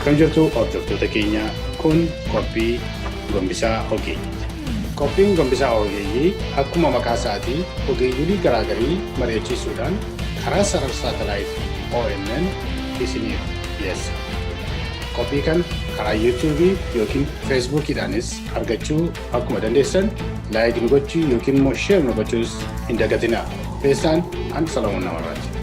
Akkam jirtu hordoftoota keenya, kun qophii gombisaa ogeeyyiiti. Qophiin gombisaa ogeeyyii akkuma maqaa isaatii ogeeyyiilee garaagarii mari'achiisuudhaan karaa sarara saatalaayitii OMN isiniif dhiyeessa. Qophii kana karaa yuutuubii yookiin feesbuukiidhaanis argachuu akkuma dandeessan, like nu gochuu yookiin immoo share nu gochuus hin dagatinaa. Keessaan an Salamoon Namarraati.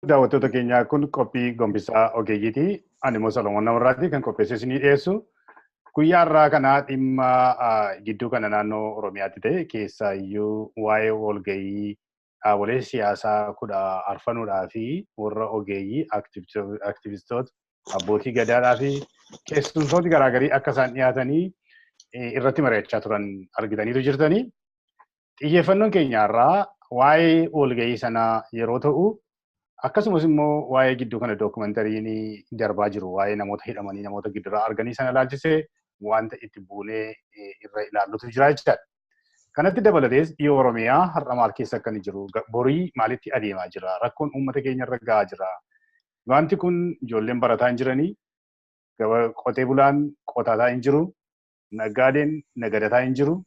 Daawwattoota keenyaa, kun qophii gombisaa ogeeyyiiti. Ani immoo Salamoon Namarraati kan qopheessee isinii dhiyeessu. Guyyaa har'aa kana dhimma gidduu kana naannoo Oromiyaatti ta'e, keessaayyuu waa'ee walgahii dhaabolee siyaasaa 14 fi warra ogeeyyii, aktivistoota, abbootii gadaadhaa fi keessummoota garaagarii akka isaan dhiyaatanii irratti mari'achaa turan argitaniitu jirtanii. Xiyyeeffannoon keenya har'aa waa'ee walgahii sanaa yeroo ta'u, akkasumas immoo waa'ee gidduu kana dookumentariin darbaa jiru, waa'ee namoota hidhamanii namoota gidiraa arganii sana ilaalchisee wanta itti buunee irra ilaallutu jira jechaadha. Kanatti dabalatees dhiyoo Oromiyaa har'a maal keessa akka inni jiru, borii maalitti adeemaa jira, rakkoon uummata keenya irra gahaa jira. Wanti kun ijoolleen barataa hin jiranii, qotee bulaan qotataa hin jiru, naggaadeen nagadataa hin jiru.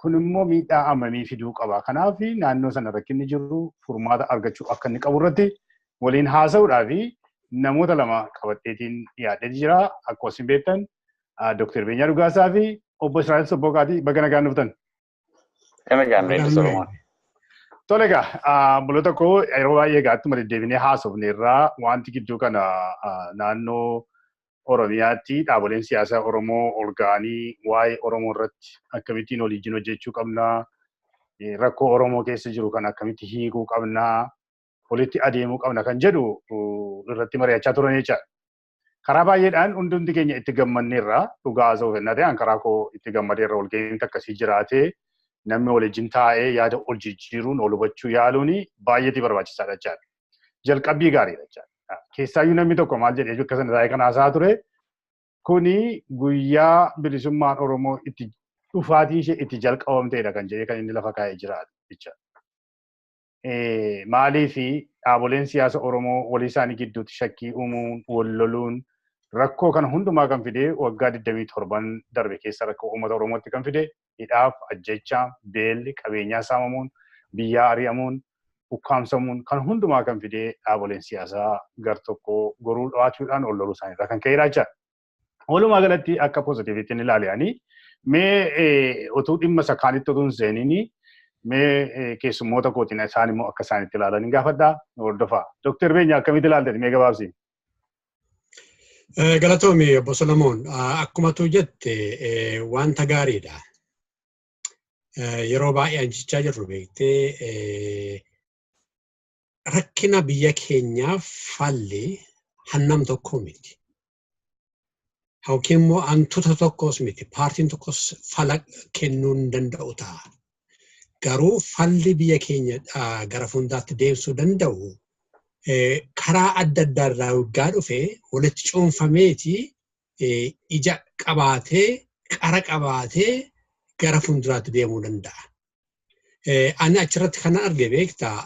Kun immoo miidhaa hammamii fiduu qaba? Kanaaf naannoo sana rakkinni jiru furmaata argachuu akka inni qabu irratti waliin haasa'uudhaa fi namoota lama qabadheetiin dhiyaadhee jira. Akkuma isin beektan, Dr. Beenyaa Dhugaasaa fi obbo Israa'el Sobboqaatii, baga nagaan dhuftan. Nagaan reedu, Solomoon. Tole egaa, obboloota koo, yeroo baay'ee egaa attuma deddeebinee haasofne irraa wanti gidduu kana naannoo Oromiyaatti dhaaboleen siyaasaa Oromoo ol ga'anii waa'ee Oromoo irratti akkamittiin waliin hojjechuu qabnaa, rakkoo Oromoo keessa jiru kan akkamitti hiikuu qabnaa, walitti adeemuu qabna kan jedhu irratti mari'achaa turan jechaadha. Karaa baay'eedhaan hundumti keenya itti gammanneerra. Dhugaa haasa'uuf ennaa ta'e, karaa koo itti gammadeerra. Walga'iin akkasii jiraatee namni waliin taa'ee yaada ol jijjiiruun ol hubachuu yaaluun baay'eetti barbaachisaadha jechaadha. Jalqabbii gaariidha jechaadha. Keessaayyuu namni tokko maal jedhee akka sana taa'ee kan haasa'aa ture, kuni guyyaa bilisummaan Oromoo itti dhufaatiin ishee itti jalqabamteedha kan jedhee kan inni lafa kaa'ee jiraatu jechaadha. Maaliif dhaaboleen siyaasa Oromoo walii isaanii gidduutti shakkii uumuun, wal loluun rakkoo kana hundumaa kan fide, waggaa 27 darbe keessa rakkoo uummata Oromootti kan fide, hidhaaf, ajjechaa, beelli, qabeenyaa saamamuun, biyyaa ari'amuun, ukkaamsamuun kan hundumaa kan fide dhaaboleen siyaasaa gar tokko goruu dhawaachuudhaan wal loluu isaaniirraa kan ka'edha jechaadha. Walumaa galatti akka positivetti inni ilaalanii, mee utuu dhimma isa kaanitti utuu hin seeniin, mee keessummoota kootiin isaan immoo akka isaanitti ilaalan gaafadhaa, hordofaa. Dooktar Beenyaa, akkamitti ilaaltani, mee gabaabsi? Galatoomi, obbo Solomoon. Akkuma tu jette, wanta gaariidha. Yeroo baay'ee jechaa jirru beektee, rakkina biyya keenyaaf falli hannam tokko miti. Yookiin immoo hantuuta tokkos miti. Paartiin tokkos fala kennuu hin danda'u ta'a. Garuu falli biyya keenya gara fuulduraatti deemsuu danda'u karaa adda addaa irraa waggaa dhufe walitti cuunfameeti ija qabaatee, qara qabaatee gara fuulduraatti deemuu danda'a. Ani achirratti kan arge beektaa,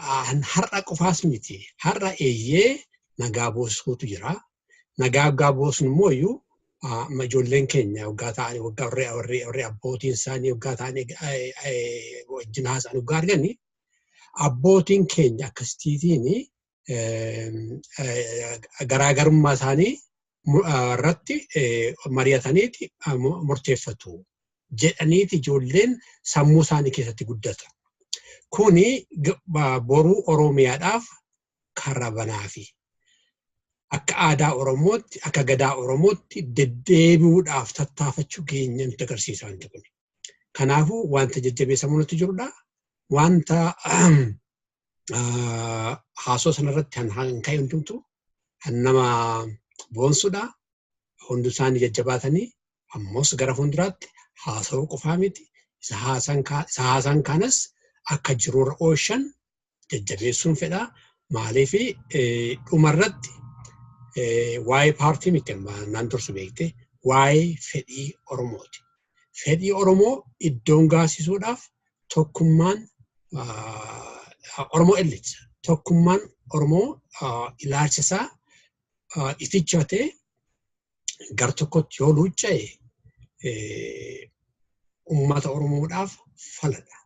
har'a qofaas miti. Har'a eeyyee, nagaa buusuutu jira. Nagaa waggaa buusnu immoo iyyuu ijoolleen keenya waggaa ta'anii, waggaa warri abbootiin isaanii waggaa ta'anii wajjin haasa'an waggaa argani, abbootiin keenya akkasitiin garaagarummaa isaanii irratti mari'ataniiti murteeffatu jedhaniiti ijoolleen sammuu isaanii keessatti guddata. Kuni boruu Oromiyaadhaaf karra banaafi. Akka aadaa Oromootti, akka gadaa Oromootti deddeebi'uudhaaf tattaafachuu keenya nutti agarsiisa wanti kun. Kanaafuu wanta jajjabeessamuu nutti jirudha. Wanta haasoo sanarratti kan ka'e hundumtu kan nama boonsudha. Hundi isaanii jajjabaatanii ammas gara fuulduraatti haasa'uu qofaa miti. Isa haasaan kanas akka jiruurra oolchan jajjabeessuun fedha. Maaliif, dhumarratti waa'ee paartii miti naan tursu beekte, waa'ee fedhii Oromooti. Fedhii Oromoo iddoon gaasisuudhaaf tokkummaan Oromoo elite. Tokkummaan Oromoo ilaalcha isaa itichatee gar tokkotti yoo luucca'e uummata Oromoodhaaf faladha.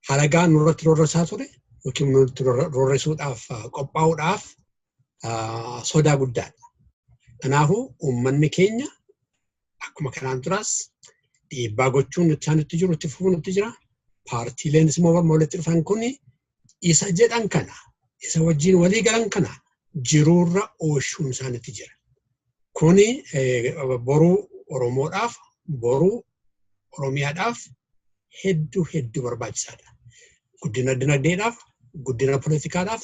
Halagaan nurratti roorrisaa ture yookiin nurratti roorrisuudhaaf qophaa'uudhaaf sodaa guddaadha. Kanaafuu uummanni keenya akkuma kanaan duraas dhiibbaa gochuun isaanitti jiru itti fufuun itti jira. Paartiileenis immoo walitti dhufan kun isa jedhan kana isa wajjin walii galan kana jiruurra oolchuun isaanitti jira. Kuni boruu Oromoodhaaf, boruu Oromiyaadhaaf hedduu hedduu barbaachisaadha. Guddina dinagdeedhaaf, guddina poolitikaadhaaf,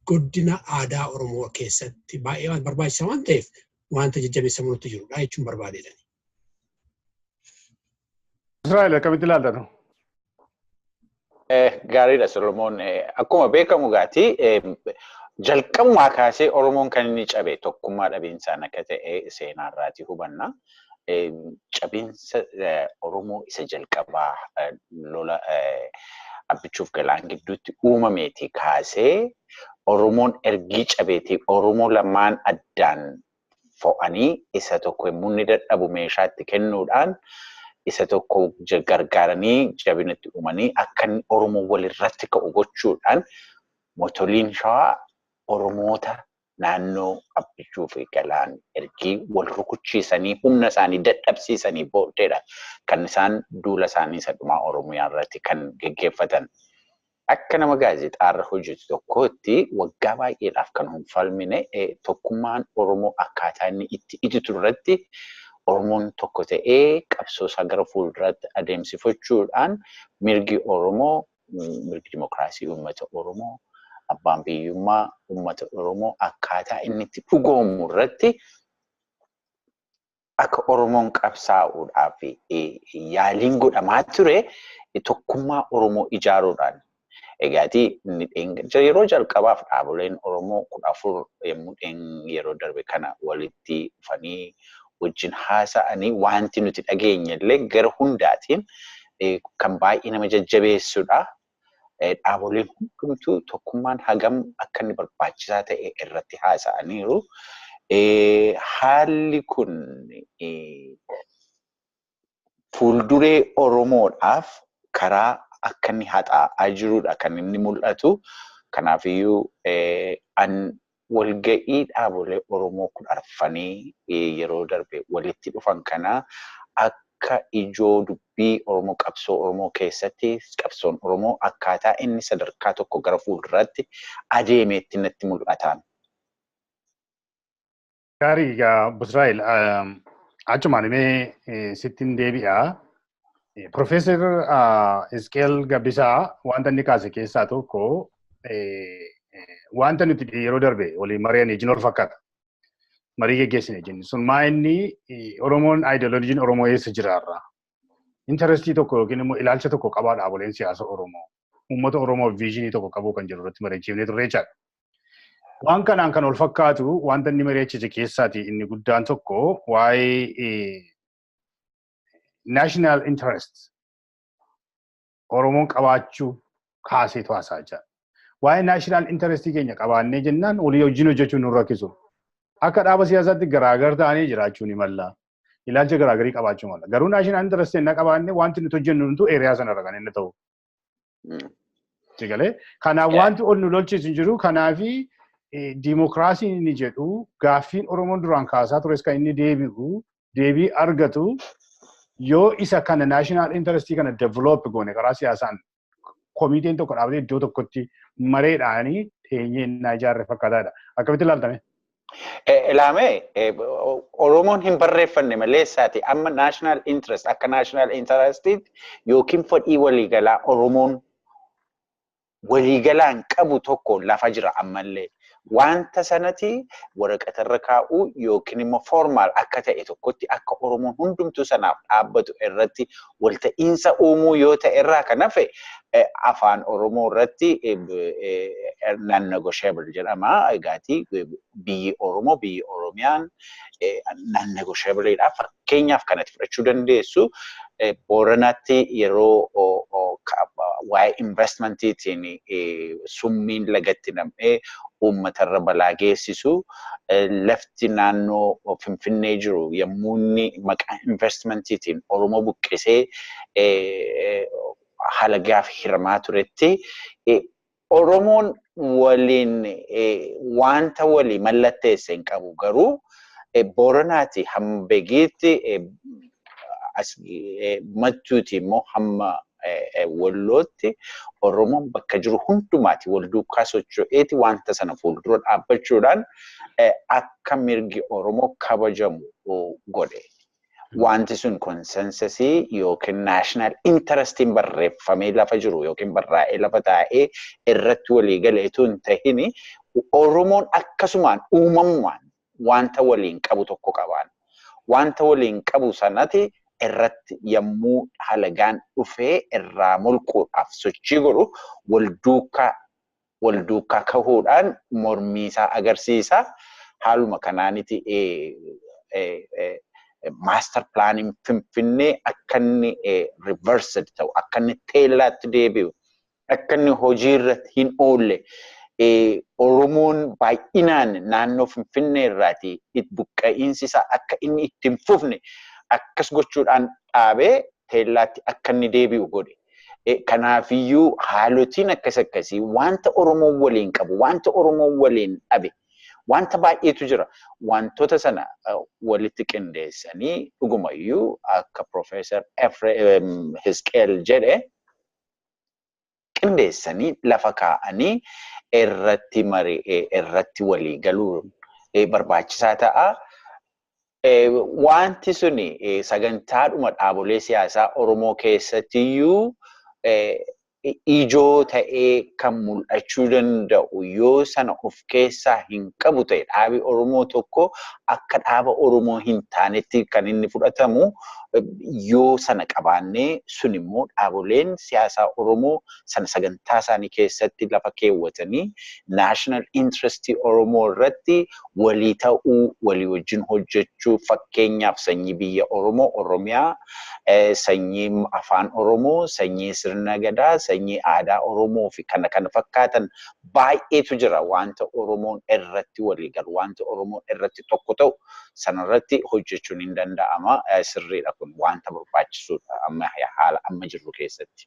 guddina aadaa Oromoo keessatti baay'ee waan barbaachisaa waan ta'eef wanta jajjabeessamuu nutti jirudha jechuun barbaadeedha. Israa'el akkamitti ilaaltatu? Gaariidha Solomoon. Akkuma beekamu gaatii jalqabumaa kaasee Oromoon kan inni cabe tokkummaa dhabiinsaan akka ta'e seenaarraatii hubanna. Cabinsa Oromoo isa jalqabaa lola Abbichuuf Galaan gidduutti uumameeti kaasee Oromoon ergii cabeetii Oromoo lamaan addaan fo'anii isa tokko yommuu inni dadhabu meeshaatti kennuudhaan isa tokko gargaaranii jabinatti uumanii akka inni Oromoo walirratti ka'u gochuudhaan mootoliin Shawaa Oromoota naannoo Abbichuu fi Galaan ergii wal rukuchiisanii humna isaanii dadhabsiisanii booddeedha kan isaan duula isaanii isa dhumaa Oromiyaa irratti kan geggeeffatan. Akka nama gaazexaarra hojjetu tokkootti waggaa baay'eedhaaf kan hin falmine tokkummaan Oromoo akkaataa inni itti ititu irratti Oromoon tokko ta'ee qabsoo isaa gara fuulduraatti adeemsifachuudhaan mirgi Oromoo, mirgi dimokiraasii uummata Oromoo, abbaan biyyummaa uummata Oromoo akkaataa inni itti dhugoomu irratti akka Oromoon qabsaa'uudhaaf yaaliin godhamaa ture tokkummaa Oromoo ijaaruudhaan. Egaatii yeroo jalqabaaf dhaaboleen Oromoo 14 yommuu yeroo darbe kana walitti dhufanii wajjin haasa'anii wanti nuti dhageenye illee gara hundaatiin kan baay'ee nama jajjabeessudha. Dhaaboleen hundumtuu tokkummaan hagam akka inni barbaachisaa ta'e irratti haasa'aniiru. Haalli kun fuulduree Oromoodhaaf karaa akka inni haxaa'aa jirudha kan inni mul'atu. Kanaafiyyuu walga'ii dhaabolee Oromoo 14 yeroo darbe walitti dhufan kana akka ijoo dubbii Oromoo qabsoo Oromoo keessatti qabsoon Oromoo akkaataa inni sadarkaa tokko gara fuulduraatti adeemeetti natti mul'ata. Gaarii egaa Busraayil achumaan mee sittin deebi'a. Profeesar Isqeel Gabbisaa wanta inni kaase keessaa tokko wanta nuti yeroo darbe waliin mari'an ejin ol fakkaata. Marii geggeessine jenni. Sun maa inni Oromoon aayidooloojiin Oromoo eessa jiraarra? Intarestii tokko yookiin immoo ilaalcha tokko qabaa dhaaboleen siyaasa Oromoo. Uummata Oromoo viizinii tokko qabuu kan jiru irratti mari'achiifnee turre jechaadha. Waan kanaan kan ol fakkaatu wanta inni mari'achiise keessaati inni guddaan tokko waa'ee national interest Oromoon qabaachuu kaaseetu haasaa jira. Waa'ee national interest keenya qabaannee jennaan walii wajjin hojjechuun nu rakkisu. Akka dhaaba siyaasaatti garaagar ta'anii jiraachuu ni malla. Ilaalcha garaagarii qabaachuu malla. Garuu national interest inni qabaanne wanti nuti hojjennu nutu eeriyaa sanarra kan inni ta'u. Sigalee kanaaf wanti ol nu lolchiisu hin jiru. Kanaafi diimokiraasiin inni jedhu gaaffiin Oromoon duraan kaasaa tures kan inni deebi'u deebii argatu yoo isa kana national interest kana develop goone karaa siyaasaan komiteen tokko dhaabatee iddoo tokkotti mareedhaanii teenyee innaa ijaarre fakkaataadha. Akkamitti ilaaltame? Ilaame Oromoon hin barreeffanne malee isaati amma national interest akka national interestiitti yookiin fedhii waliigalaa Oromoon waliigalaan qabu tokko lafa jira ammallee. Wanta sanatti waraqatarra kaa'uu yookiin immoo formaal akka ta'e tokkotti akka Oromoon hundumtuu sanaaf dhaabbatu irratti walta'iinsa uumuu yoo ta'e irraa kan hafe afaan Oromoo irratti Non-negotiable jedhama. Egaati biyyi Oromoo, biyyi Oromiyaan non-negotiableedha. Fakkeenyaaf kanatti fudhachuu dandeessu Booranaatti yeroo waa'ee investmentiitiin summiin lagatti nam'ee uummatarra balaa geessisu, lafti naannoo Finfinnee jiru yommuu inni maqaa investmentiitiin Oromoo buqqisee halagaaf hiramaa turetti, Oromoon waliin wanta walii mallatteesse hin qabu, garuu Booranaati hamma Begiitti, Mattuuti immoo hamma Wallootti Oromoon bakka jiru hundumaati wal duukaa socho'eeti wanta sana fuuldura dhaabbachuudhaan akka mirgi Oromoo kabajamu godhe. Wanti sun consensusii yookiin national interestiin barreeffamee lafa jiru yookiin barraa'ee lafa taa'ee irratti walii galeetu hin tahini, Oromoon akkasumaan uumamumaan wanta waliin qabu tokko qabaan. Wanta waliin qabu sanati irratti yommuu halagaan dhufee irraa mulquudhaaf sochii godhu wal duukaa kahuudhaan mormii isaa agarsiisa. Haaluma kanaaniti master planiin Finfinnee akka inni reversed ta'u, akka inni teellaatti deebi'u, akka inni hojii irratti hin oolle, Oromoon baay'inaan naannoo Finfinnee irraati buqqa'iinsi isaa akka inni itti hin fufne akkas gochuudhaan dhaabee teellaatti akka inni deebi'u godhe. Kanaafiyyuu haalotiin akkas akkasii wanta Oromoon waliin qabu, wanta Oromoon waliin dhabe, wanta baay'eetu jira. Wantoota sana walitti qindeessanii dhugumayyuu akka Profeesar Hisqeel jedhe qindeessanii lafa kaa'anii irratti marii irratti walii galuun barbaachisaa ta'a. Wanti suni sagantaadhuma dhaabolee siyaasaa Oromoo keessattiyyuu ijoo ta'ee kan mul'achuu danda'u yoo sana of keessaa hin qabu ta'e, dhaabi Oromoo tokko akka dhaaba Oromoo hin taanetti kan inni fudhatamu yoo sana qabaannee, sun immoo dhaaboleen siyaasaa Oromoo sana sagantaa isaanii keessatti lafa keewwatanii national interestii Oromoo irratti walii ta'uu, walii wajjin hojjechuu, fakkeenyaaf sanyii biyya Oromoo Oromiyaa, sanyii afaan Oromoo, sanyii sirna gadaa, sanyii aadaa Oromoo fi kana kana fakkaatan baay'eetu jira. Wanta Oromoon irratti walii galu, wanta Oromoon irratti tokko ta'u sanarratti hojjechuun hin danda'ama. Sirriidha, kun wanta barbaachisuudha amma haala amma jirru keessatti.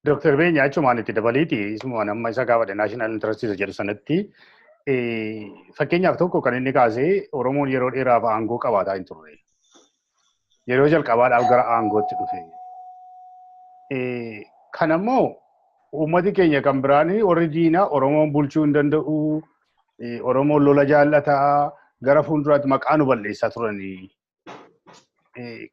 Dooktar Beenyaa, achumaan itti dabaliiti, isumaan amma isa gaafadhe, national interest jedhu sanatti fakkeenyaaf tokko kan inni kaasee, Oromoon yeroo dheeraaf aangoo qabaataa hin turre. Yeroo jalqabaadhaaf gara aangootti dhufe. Kanammoo uummati keenya kan biraan warri diinaa Oromoon bulchuu hin danda'u, Oromoon lola jaallataa, gara fuulduraatti maqaa nu balleessaa turanii.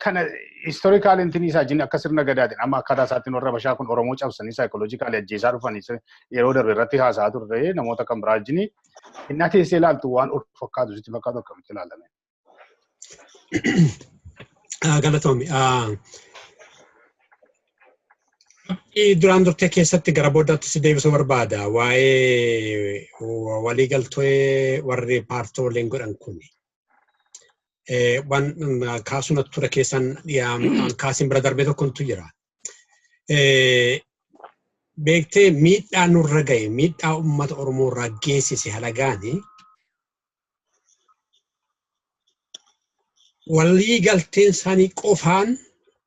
Kana historical intinii isaa jini akka sirna gadaatiin amma akkaataa isaatiin warra Habashaa kun Oromoo cabsanii psychologically ajjeesaa dhufanii yeroo darbe irratti haasa'aa turre namoota kan biraa wajjini. Innaa teessee ilaaltu waan ol fakkaatu sitti fakkaatu akkamitti ilaalame? Galatoomi. Duraan turte keessatti gara boodaatti si deebisuu barbaada. Waa'ee waliigaltee warri paartooleen godhan kuni. Waan kaasuna ture keessan kaasiin bira darbee tokkotu jira. Beektee, miidhaa nurra gahe, miidhaa uummata Oromoo irraa geessise halagaani waliigalteen isaanii qofaan,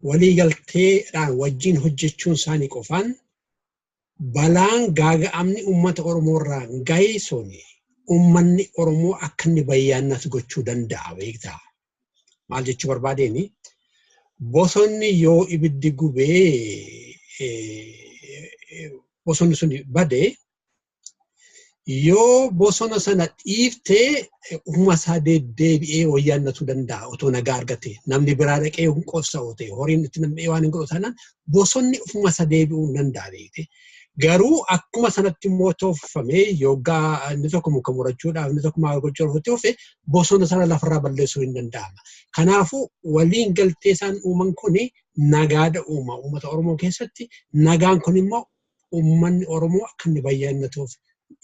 waliigalteedhaan wajjin hojjechuun isaanii qofaan balaan gaaga'amni uummata Oromoo irraa gahe suni uummanni Oromoo akka inni bayyaannatu gochuu danda'a, beektaa. Maal jechuu barbaadeeni, bosonni yoo ibiddi gubee bosonni sun bade, yoo bosona sana dhiiftee ufuma isaa deddeebi'ee wayyaannatuu danda'a otoo nagaa argate. Namni biraa dhaqee hin qobsa'u ta'e, horiin itti nam'ee waan hin godhu taanaan, bosonni ufuma isaa deebi'uu hin danda'a, beekte. Garuu akkuma sanatti immoo tooffamee yoggaa inni tokko muka murachuudhaaf, inni tokko maal gochuudhaaf itti dhufe, bosona sana lafarraa balleessuu hin danda'ama. Kanaafuu waliin galtee isaan uuman kuni nagaadha uuma uummata Oromoo keessatti. Nagaan kun immoo Uummanni Oromoo akka inni bayyaannatuuf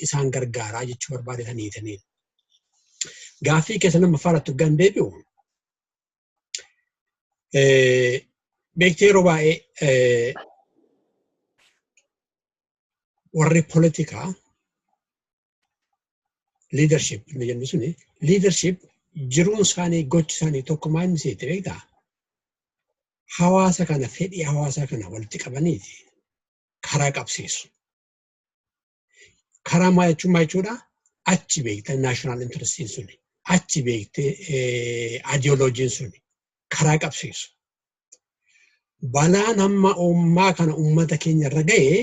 isaan gargaaraa jechuu barbaadetaniitaniin. Gaaffii keessa nama faarratti hoggaan deebi'u. Beektee yeroo baay'ee warri poolitikaa leadership inni jennu suni leadership jiruun isaanii gochi isaanii tokko maal inni seete beektaa? Hawaasa kana fedhii hawaasa kana walitti qabaniiti karaa qabsiisu. Karaa maal jechuun maal jechuudha? Achi beektee national interestiin suni achi beektee ideoloojiin suni karaa qabsiisu. Balaan hamma uummaa kana uummata keenya irra ga'ee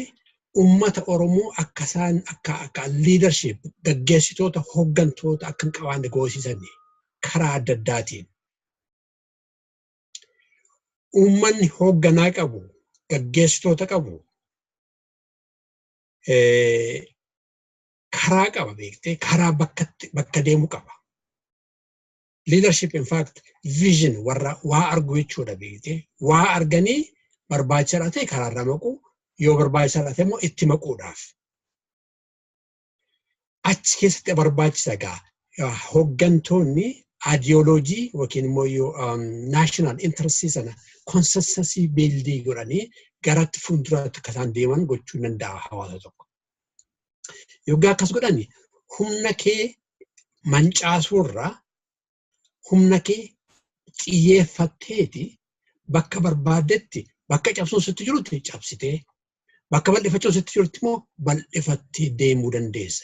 uummata Oromoo akka isaan akka leadership gaggeessitoota hooggantoota akka hin qabaanne goosisanii karaa adda addaatiin. Uummanni hoogganaa qabu, gaggeessitoota qabu, karaa qaba beektee karaa bakka deemu qaba. Leadership in fact vision warra waa argu jechuudha beektee waa arganii barbaachisaadha ta'e karaarraa maquu yoo barbaachisaadha ta'e immoo itti maquudhaaf. Achi keessatti barbaachisa gaa hooggantoonni ideoloojii yookiin immoo national interest sana consensus building godhanii garatti fuulduraatti akka isaan deeman gochuu danda'a hawaasa tokko. Yoggaa akkas godhani humna kee mancaasuurraa humna kee xiyyeeffatteeti bakka barbaaddetti bakka cabsuun sitti jirutti cabsitee bakka bal'ifachuun sitti jirutti immoo bal'ifattee deemuu dandeessa.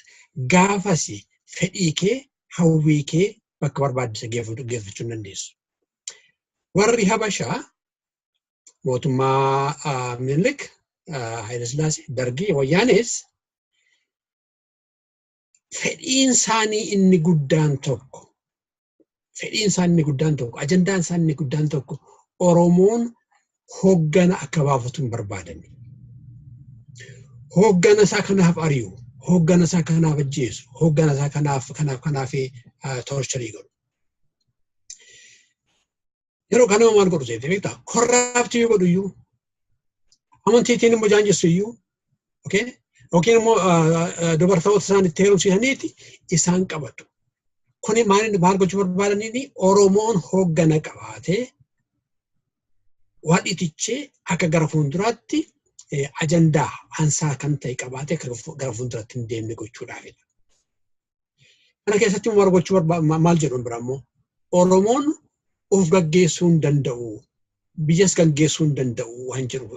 Gaafas fedhii kee hawwii kee bakka barbaaddisa geeffachuu dandeessu. Warri Habashaa mootummaa Minilik, Hayilasillaasee, Dargii, Wayyaanees fedhiin isaanii inni guddaan tokko fedhiin isaanii inni guddaan tokko ajandaan isaanii inni guddaan tokko Oromoon hooggana akka baafatu hin barbaadan. Hooggana isaa kanaaf ari'u, hooggana isaa kanaaf ajjeesu, hooggana isaa kanaaf torture godhu. Yeroo kana maal godhu seete beektaa? Corrupt godhu iyyuu, amantiitiin immoo jaanjessu iyyuu, okay? Yookiin immoo dubartoota isaan itti heerumsiisaniiti isaan qabatu. Kuni maal gochuu barbaadaniini Oromoon hooggana qabaatee waan itichee akka gara fuulduraatti ajandaa ansaa kan ta'e qabaatee akka gara fuulduraatti hin deemne gochuudhaafidha. Kana keessatti maal gochuu maal jedhuun biraa immoo Oromoon of gaggeessuu hin danda'u, biyyas gaggeessuu hin danda'u waan jedhu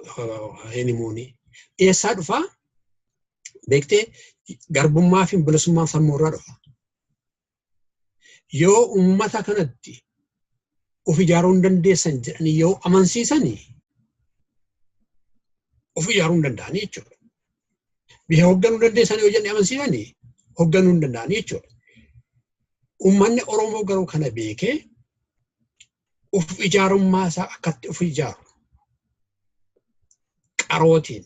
himuuni. Eessaa dhufaa? Beektee garbummaa fi bilisummaan sammuu irraa dhufa. Yoo uummata kanatti of ijaaruu hin dandeessan jedhanii yoo amansiisanii of ijaaruu hin danda'anii jechuudha. Biyya hoogganuu dandeessan yoo jedhanii amansiisanii hoogganuu hin danda'anii jechuudha. Uummanni Oromoo garuu kana beekee of ijaarummaa isaa akkatti of ijaaru qarootiin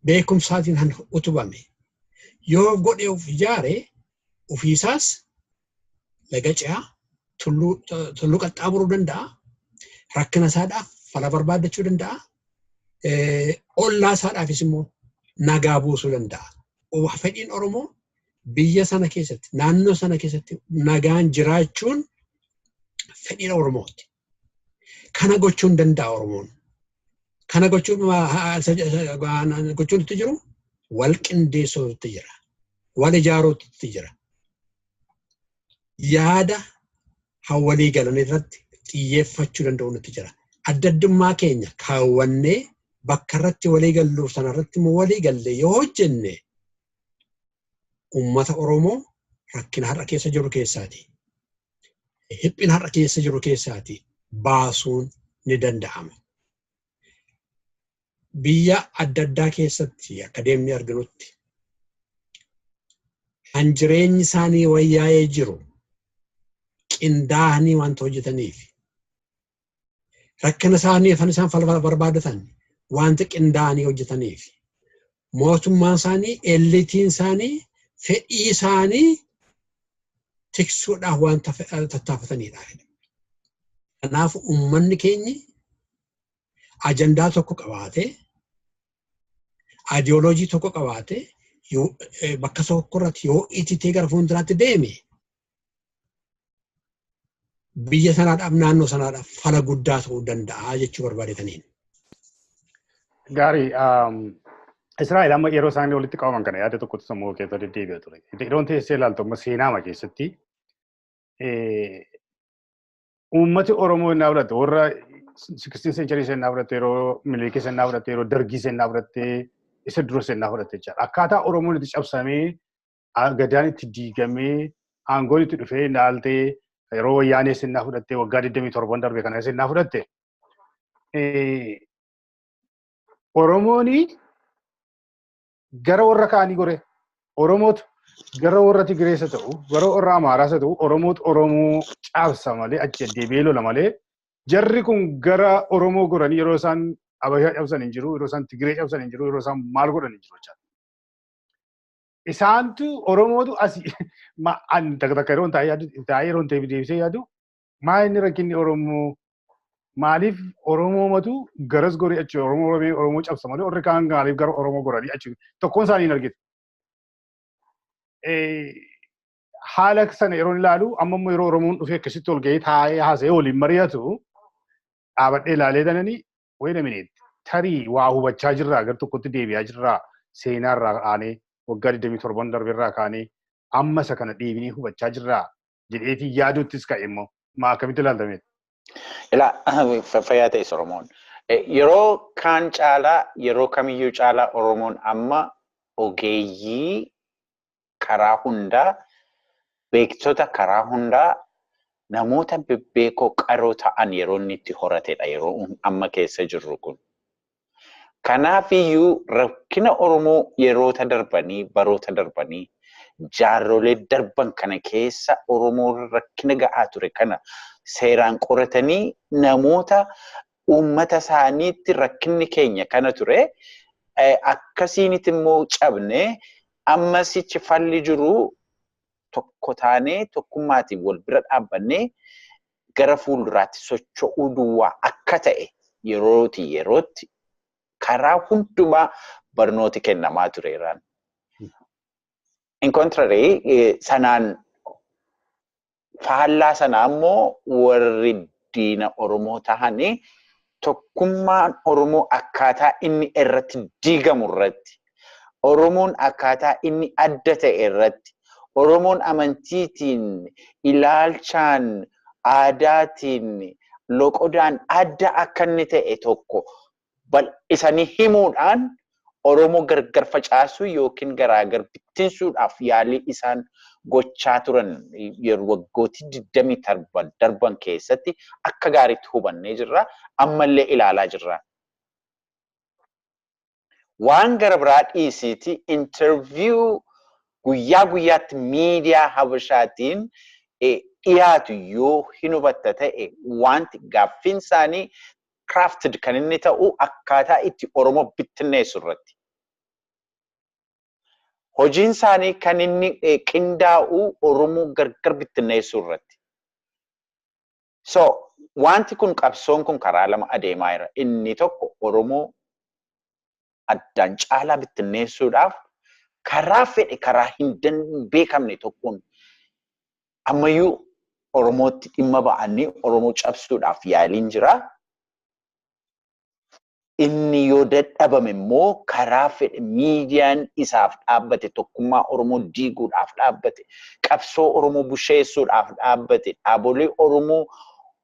beekumsaatiin kan utubame yoo godhe of ijaare ofiisaas laga ce'aa tulluu qaxxaamuruu danda'a. Rakkina isaadhaaf fala barbaaddachuu danda'a. Ollaa isaadhaafis immoo nagaa buusuu danda'a. Fedhiin Oromoo biyya sana keessatti naannoo sana keessatti nagaan jiraachuun fedhiin Oromooti. Kana gochuu hin danda'a Oromoon. Kana gochuun itti jiru wal qindeessuutu itti jira. Wal ijaaruutu itti jira. Yaada walii galan irratti xiyyeeffachuu danda'u nutti jira. Adda addummaa keenya kaawwannee bakka irratti walii galluuf sana irratti immoo walii galle yoo hojjenne uummata Oromoo rakkina har'a keessa jiru keessaati. Dhiphina har'a keessa jiru keessaati baasuun ni danda'ama. Biyya adda addaa keessatti akka deemnee arginutti kan jireenyi isaanii wayyaa'ee jiru qindaa'anii wanta hojjetaniif rakkina isaanii afaan isaan barbaadatan wanta qindaa'anii hojjetaniif mootummaan isaanii eliitiin isaanii fedhii isaanii tiksuudhaaf wanta tattaafatanidha. Kanaaf uummanni keenyi ajandaa tokko qabaatee Ideoloojii tokko qabaate bakka tokko irratti yoo ititee gara fuulduraatti deeme biyya sanaadhaaf naannoo sanaadhaaf fala guddaa ta'uu danda'a jechuu barbaadetaniin. Gaarii, Israa'el amma yeroo isaan walitti qabaman kana yaada tokkotu sammuu keessa deddeebi'a ture. Yeroon teessee ilaaltu amma seenaama keessatti uummati Oromoo innaa fudhatte, warra 16th century seenaa fudhatte, yeroo Minilikii seenaa fudhatte, yeroo Dargii seenaa fudhatte, isa dura seenaa fudhatte jechaadha. Akkaataa Oromoon itti cabsamee, gadaan itti diigamee, aangoon itti dhufee ilaaltee, yeroo Wayyaanee seenaa fudhatte, waggaa 27 darbe kana seenaa fudhatte. Oromoon gara warra kaanii gore, Oromootu gara warra Tigireessa ta'u, gara warra Amaaraas ta'u, Oromootu Oromoo cabsa malee, achi deebi'ee lola malee, jarri kun gara Oromoo goranii yeroo isaan Abashaa cabsan hin jiru, yeroo isaan Tigiree cabsan hin jiru, yeroo isaan maal godhan hin jiru jechaadha. Isaantu Oromootu asii takka takka yeroo taa'ee yaadu, taa'ee yeroo deebisee yaadu, maa inni rakkinni Oromoo, maaliif Oromoomatu garas goree achi Oromoo Oromoo cabsa malee warri kaan maaliif gara Oromoo goranii achi tokkoon isaanii hin argitu. Haala sana yeroo ilaalu, amma immoo yeroo Oromoon dhufee akkasitti ol gahee taa'ee haasa'ee waliin mari'atu dhaabadhee ilaalee tananii, wait a minute, tarii waa hubachaa jirraa, gara tokkotti deebi'aa jirraa, seenaarraa kaanee waggaa 27 darbeerraa kaanee amma isa kana deebinee hubachaa jirraa jedheetii yaaduttis ka'e immoo maa akkamitti ilaaltameet? Ilaa, fayyaa ta'e Oromoon. Yeroo kaan caalaa, yeroo kamiyyuu caalaa Oromoon amma ogeeyyii karaa hundaa, beektota karaa hundaa, namoota bebbeekoo qaroo ta'an yeroo inni itti horatedha yeroo amma keessa jirru kun. Kanaafiyyuu rakkina Oromoo yeroota darbanii, baroota darbanii, jaarrolee darban kana keessa Oromoo rakkina ga'aa ture kana seeraan qoratanii namoota uummata isaaniitti rakkinni keenya kana ture, akkasiinit immoo cabne, ammasichi falli jiru tokko taanee tokkummaatiin wal bira dhaabbannee gara fuulduraatti socho'uu duwwaa akka ta'e yerootii yerootti karaa hundumaa barnooti kennamaa tureeraan. In contrary, sanaan faallaa sanaa immoo warri diina Oromoo tahanii tokkummaan Oromoo akkaataa inni irratti diigamu irratti, Oromoon akkaataa inni adda ta'e irratti, Oromoon amantiitiin, ilaalchaan, aadaatiin, loqodaan adda akka inni ta'e tokko bal'isanii himuudhaan Oromoo gargar facaasuu yookiin garaagar bittinsuudhaaf yaalii isaan gochaa turan yeroo waggootii 27 darban keessatti akka gaariitti hubannee jirra. Ammallee ilaalaa jirra. Waan gara biraa dhiisiiti, interview guyyaa guyyaatti miidiyaa Habashaatiin dhiyaatu yoo hin hubatta ta'e, wanti gaaffiin isaanii crafted kan inni ta'u akkaataa itti Oromoo bittinneessu irratti. Hojiin isaanii kan inni qindaa'u Oromoo gargar bittinneessuu irratti. So wanti kun, qabsoon kun karaa lama adeemaa jira. Inni tokko Oromoo addaan caalaa bittinneessuudhaaf karaa fedhe, karaa hin beekamne tokkoon ammayyuu Oromootti dhimma ba'anii Oromoo cabsuudhaaf yaaliin jira. Inni yoo dadhabame immoo karaa fedhe miidiyaan isaaf dhaabbate, tokkummaa Oromoo diiguudhaaf dhaabbate, qabsoo Oromoo busheessuudhaaf dhaabbate, dhaabolee Oromoo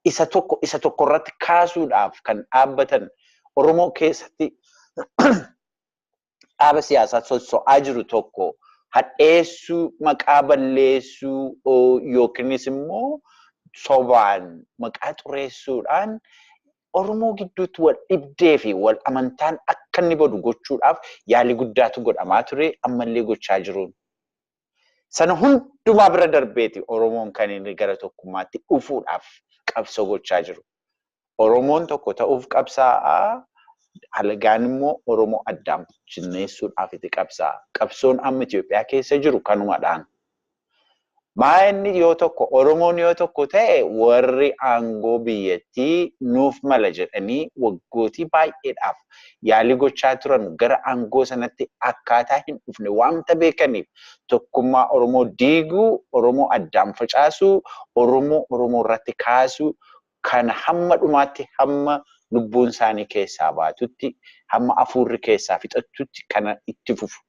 isa tokko isa tokko irratti kaasuudhaaf kan dhaabbatan, Oromoo keessatti dhaaba siyaasaa sosso'aa jiru tokko hadheessuu, maqaa balleessuu yookiinis immoo sobaan maqaa xureessuudhaan Oromoo gidduutti wal dhibdee fi wal amantaan akka inni badu gochuudhaaf yaalii guddaatu godhamaa ture, ammallee gochaa jiruun. Sana hundumaa bira darbeeti Oromoon kan inni gara tokkummaatti dhufuudhaaf qabsoo gochaa jiru. Oromoon tokko ta'uuf qabsaa'aa, alagaan immoo Oromoo addaan bittinneessuudhaaf itti qabsaa'a. Qabsoon amma Itoophiyaa keessa jiru kanumadhaan. Maa'inni yoo tokko Oromoon yoo tokko ta'e warri aangoo biyyattii nuuf mala jedhanii waggootii baay'eedhaaf yaalii gochaa turan gara aangoo sanatti akkaataa hin dhufne waanta beekaniif tokkummaa Oromoo diiguu, Oromoo addaan facaasuu, Oromoo Oromoo irratti kaasuu kana hamma dhumaatti hamma lubbuun isaanii keessaa baatutti hamma hafuurri keessaa fixattutti kana itti fufu.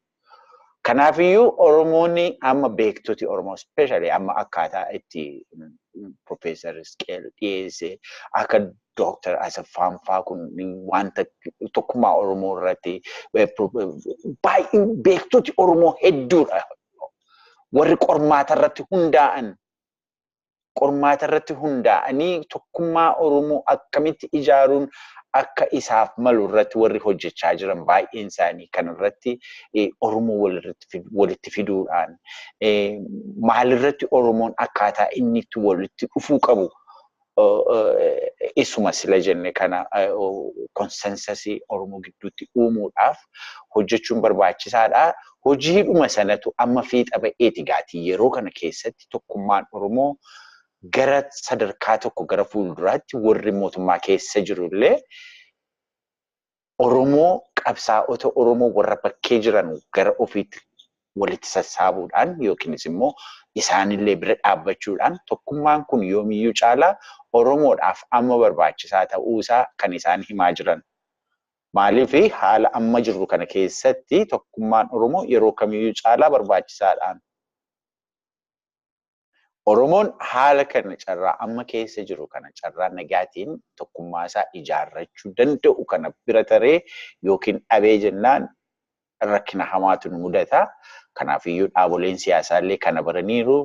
Kanaafiyyuu Oromoonni amma beektoti Oromoo especially amma akkaataa itti Profeesar Isqeel dhiyeesse akka Dooktar Asaffaan fa'aa kun wanta tokkummaa Oromoo irratti baay'ee beektoti Oromoo hedduudha. Warri qormaata irratti hundaa'an qormaata irratti hundaa'anii tokkummaa Oromoo akkamitti ijaaruun akka isaaf malu irratti warri hojjechaa jiran baay'een isaanii kan irratti Oromoo walitti fiduudhaan maalirratti Oromoon akkaataa inni itti walitti dhufuu qabu isuma sila jenne kana konsensasii Oromoo gidduutti uumuudhaaf hojjechuun barbaachisaadha. Hojiidhuma sanatu amma fiixa ba'eeti gaatii yeroo kana keessatti tokkummaan Oromoo gara sadarkaa tokko gara fuulduraatti warri mootummaa keessa jirullee Oromoo qabsaa'ota Oromoo warra bakkee jiran gara ofiitti walitti sassaabuudhaan yookiinis immoo isaanillee bira dhaabbachuudhaan tokkummaan kun yoomiyyuu caalaa Oromoodhaaf amma barbaachisaa ta'uusaa kan isaan himaa jiran. Maaliif haala amma jirru kana keessatti tokkummaan Oromoo yeroo kamiyyuu caalaa barbaachisaadhaan. Oromoon haala kana carraa amma keessa jiru kana carraa nagaatiin tokkummaa isaa ijaarrachuu danda'u kana bira taree yookiin dhabee jennaan rakkina hamaatu nu mudata. Kanaafiyyuu dhaaboleen siyaasaallee kana baraniiru.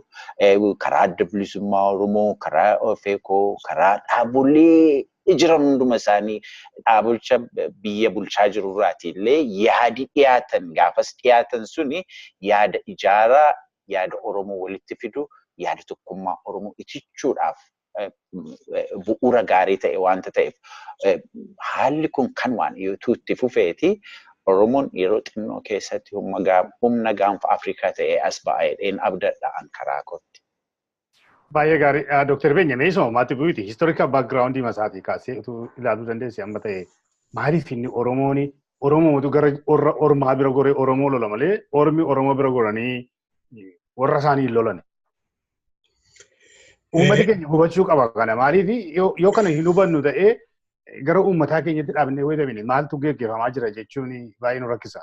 Karaa adda bilisummaa Oromoo, karaa OFEKO, karaa dhaabolee jiran hunduma isaanii dhaabolcha biyya bulchaa jirurraati illee yaadi dhiyaatan gaafas dhiyaatan suni yaada ijaaraa, yaada Oromoo walitti fidu, yaada tokkummaa Oromoo itichuudhaaf bu'uura gaarii ta'e waanta ta'eef haalli kun kan waan yoo itti fufeeti Oromoon yeroo xinnoo keessatti humna gaanfa Afrikaa ta'ee as ba'a jedheen abdadha an karaa kootti. Baay'ee gaarii. Dooktar Beenya mee isuma maatti bu'uuti historical background masaatii kaasee utuu ilaaluu dandeesse amma ta'e maaliif inni Oromoon Oromootu gara ormaa bira goree Oromoo lola malee ormi Oromoo bira goranii warra isaanii hin lolan. Uummati keenya hubachuu qaba kana maaliif yoo kana hin hubannu ta'ee gara uummataa keenyatti dhaabnee wayii maaltu geggeeffamaa jira jechuun baay'ee nu rakkisa.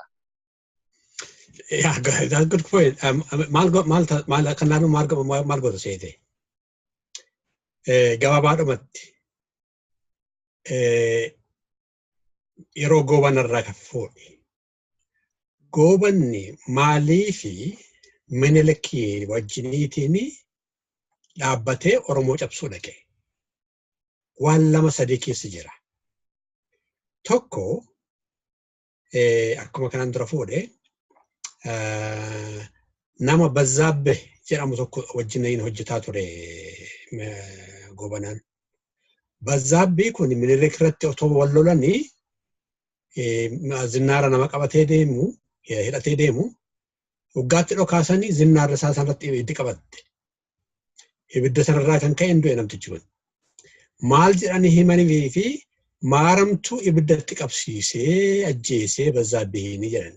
Yeah, that's a good point. Maal maal kan naannoo maal goota seete? Gabaabaadhumatti yeroo goobanarraa kan fuudhe. Goobanni maalii fi Minilikii wajjiniitiin dhaabbatee Oromoo cabsuu dhaqe. Waan lama sadii keessa jira. Tokko akkuma kanaan dura fuudhe nama Bazzaabbe jedhamu tokko wajjiniin hojjetaa ture goobanaan. Bazzaabbii kun Minilik irratti otoo wal lolanii zinnaara nama qabatee deemu hidhatee deemu waggaatti dhokaasanii zinnaarra isaa sanarratti ibiddi qabatte. Ibidda sanarraa kan ka'e hin du'e namtichi kun. Maal jedhanii himanii fi maaramtuu ibiddatti qabsiisee ajjeesee Bazzaabbiini jedhan.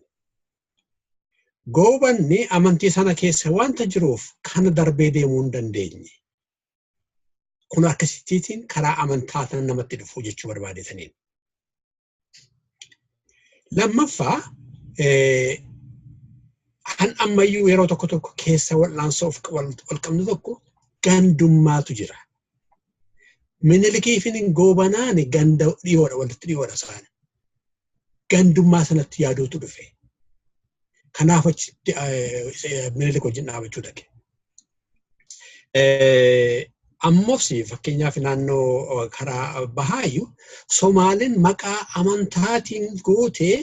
Goobanni amantii sana keessa wanta jiruuf kana darbee deemuu hin dandeenye. Kun akkasittiin karaa amantaa sana namatti dhufu jechuu barbaadetaniin. Lammaffaa han ammayyuu yeroo tokko tokko keessa wal'aansoo of wal qabnu tokko gandummaatu jira. Minilikii fi goobanaan ganda dhiyoodha walitti dhiyoodha isaan. Gandummaa sanatti yaaduutu dhufe. Kanaaf achitti Minilik wajjin dhaabachuu dhaqe. Ammoos fakkeenyaaf naannoo karaa bahaayyuu Somaaliin maqaa amantaatiin gootee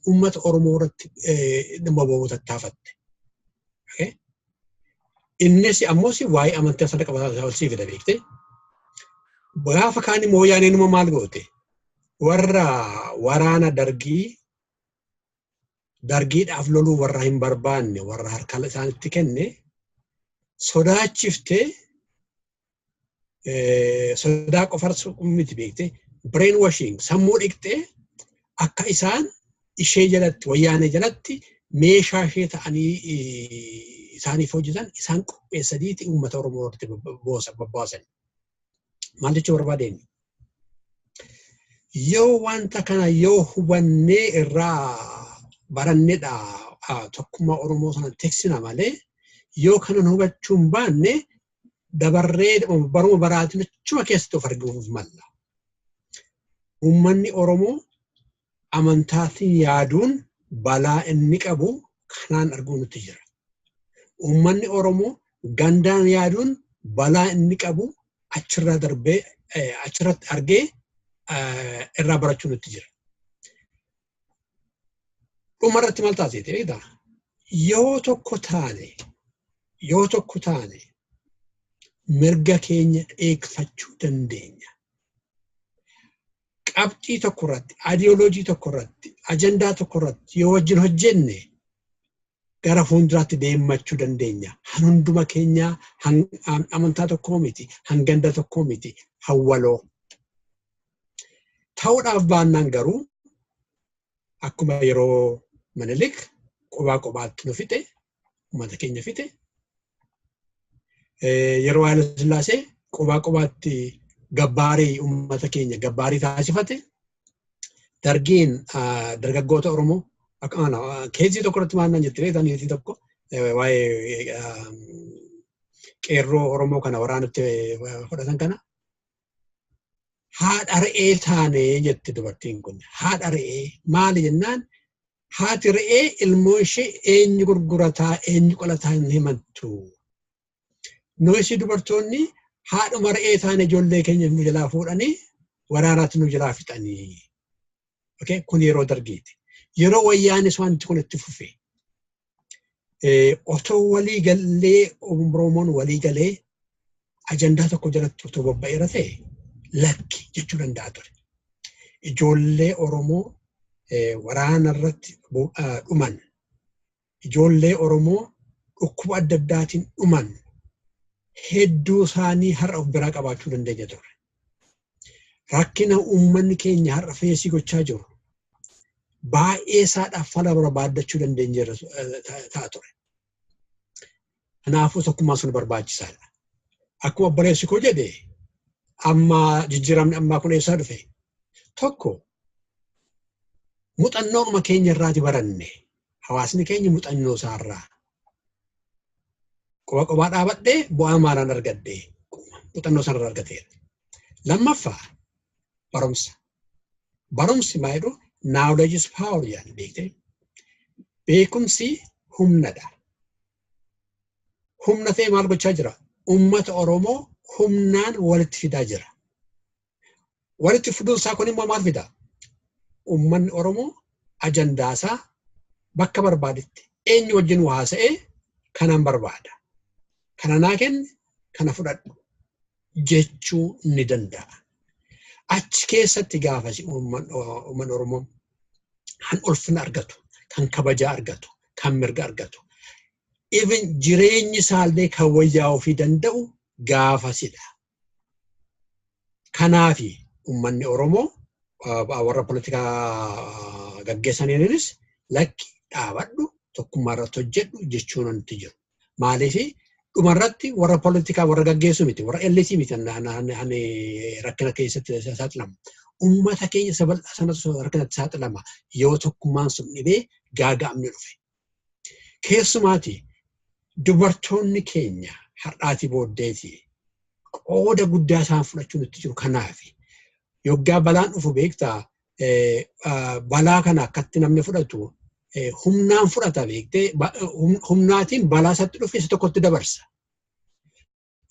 uummata Oromoo irratti dhimma ba'uu tattaafatte. Innis ammoos waa'ee amantaa sana qabataa ol sii fida beekte. Gaafa kaan immoo wayyaaneen immoo maal goote? Warra waraana dargii dargiidhaaf loluu warra hin barbaanne warra harka isaanitti kenne Sodaachiftee, sodaa qofarsu miti beekte, brain washing, sammuu dhiqxee akka isaan ishee jalatti, Wayyaanee jalatti meeshaa ishee ta'anii isaaniif hojjetan isaan qopheessaniiti uummata Oromoo irratti bobbaasan. Maal jechuu barbaadeen? Yoo wanta kana yoo hubannee irraa barannedha tokkummaa Oromoo sana tiksina malee, yoo kanan hubachuu hin baanne dabarree baruma baraatiin achuma keessatti of arguuf malla. Uummanni Oromoo amantaatiin yaaduun balaa inni qabu kanaan arguu nutti jira. Uummanni Oromoo gandaan yaaduun balaa inni qabu achirraa darbee achirratti argee irraa barachuu nutti jira. Dhumarratti maal taasise beektaa? Yoo tokko taane mirga keenya eegfachuu dandeenya. Qabxii tokko irratti, ideology tokko irratti, ajandaa tokko irratti yoo wajjin hojjenne gara fuulduraatti deemmachuu dandeenya. Han hunduma keenya amantaa tokkoo miti, hanganda tokkoo miti, hawwaloo. Ta'uudhaaf baannaan garuu akkuma yeroo Minilik qobaa qobaatti nu fixe, uummata keenya fixe. Yeroo Haayila Sillaasee qobaa qobaatti gabbaarii uummata keenya gabbaarii taasifate. Dargiin dargaggoota Oromoo keezii tokko irratti maal naan jette beektaa? Niitii tokko waa'ee qeerroo Oromoo kana waraanatti fudhatan kana. "Haadha re'ee taanee," jette dubartiin kun. "Haadha re'ee maali?" jennaan, "Haati re'ee ilmoo ishee eenyu gurgurataa, eenyu qolataa hin himattu. Nuyi dubartoonni haadhuma re'ee taane, ijoollee keenya nu jalaa fuudhanii waraanaatti nu jalaa fixanii." Okay? Kun yeroo Dargiiti. Yeroo Wayyaanis wanti kun itti fufe. Otoo walii gallee, Oromoon walii galee ajandaa tokko jalatti otoo bobba'eera ta'e, lakki jechuu danda'a ture. Ijoollee Oromoo waraana irratti dhuman, ijoollee Oromoo dhukkuba adda addaatiin dhuman hedduu isaanii har'a of biraa qabaachuu dandeenya ture. Rakkina uummanni keenya har'a face gochaa jiru baay'ee isaadhaaf fala barbaaddachuu dandeenya ta'a ture. Kanaafuu tokkummaan sun barbaachisaadha. Akkuma obboleessi koo jedhe, amma jijjiiramni ammaa kun eessaa dhufe? Tokko, muuxannooma keenya irraati baranne. Hawaasni keenya muuxannoo isaarraa. Qoba qobaa dhaabadhee bu'aa maalaan argadhe, muuxannoo sanarraa argateera. Lammaffaa, barumsa. Barumsi maal jedhu? Knowledge is power jedhan beektee. Beekumsi humnadha. Humna ta'e maal gochaa jira? Uummata Oromoo humnaan walitti fidaa jira. Walitti fiduun isaa kun immoo maal fida? Uummanni Oromoo ajandaasaa bakka barbaadetti eenyu wajjin haasa'ee, "Kanan barbaada. Kana naa kenni, kana fudhadhu," jechuu ni danda'a. Achi keessatti gaafasi uummanni Oromoo kan ulfina argatu, kan kabajaa argatu, kan mirga argatu. Even jireenyi isaallee kan wayyaa'uu fi danda'u gaafasidha. Kanaafi uummanni Oromoo warra poolitikaa gaggeessaniinis "Lakki, dhaabadhu, tokkummaa irratti hojjedhu," jechuun wanti jiru. Maaliif? Dhumarratti warra poolitikaa warra gaggeessu miti, warra elite miti rakkina keessatti saaxilamu. Uummata keenya sanatu rakkinatti saaxilama yoo tokkummaan sun dhibee gaaga'amni dhufe. Keessumaati dubartoonni keenya har'aatii booddeeti qooda guddaa isaan fudhachuu nutti jiru. Kanaafi yoggaa balaan dhufu, beektaa, balaa kana akkatti namni fudhatu humnaan fudhata beektee, humnaatiin balaa isatti dhufe isa tokkotti dabarsa.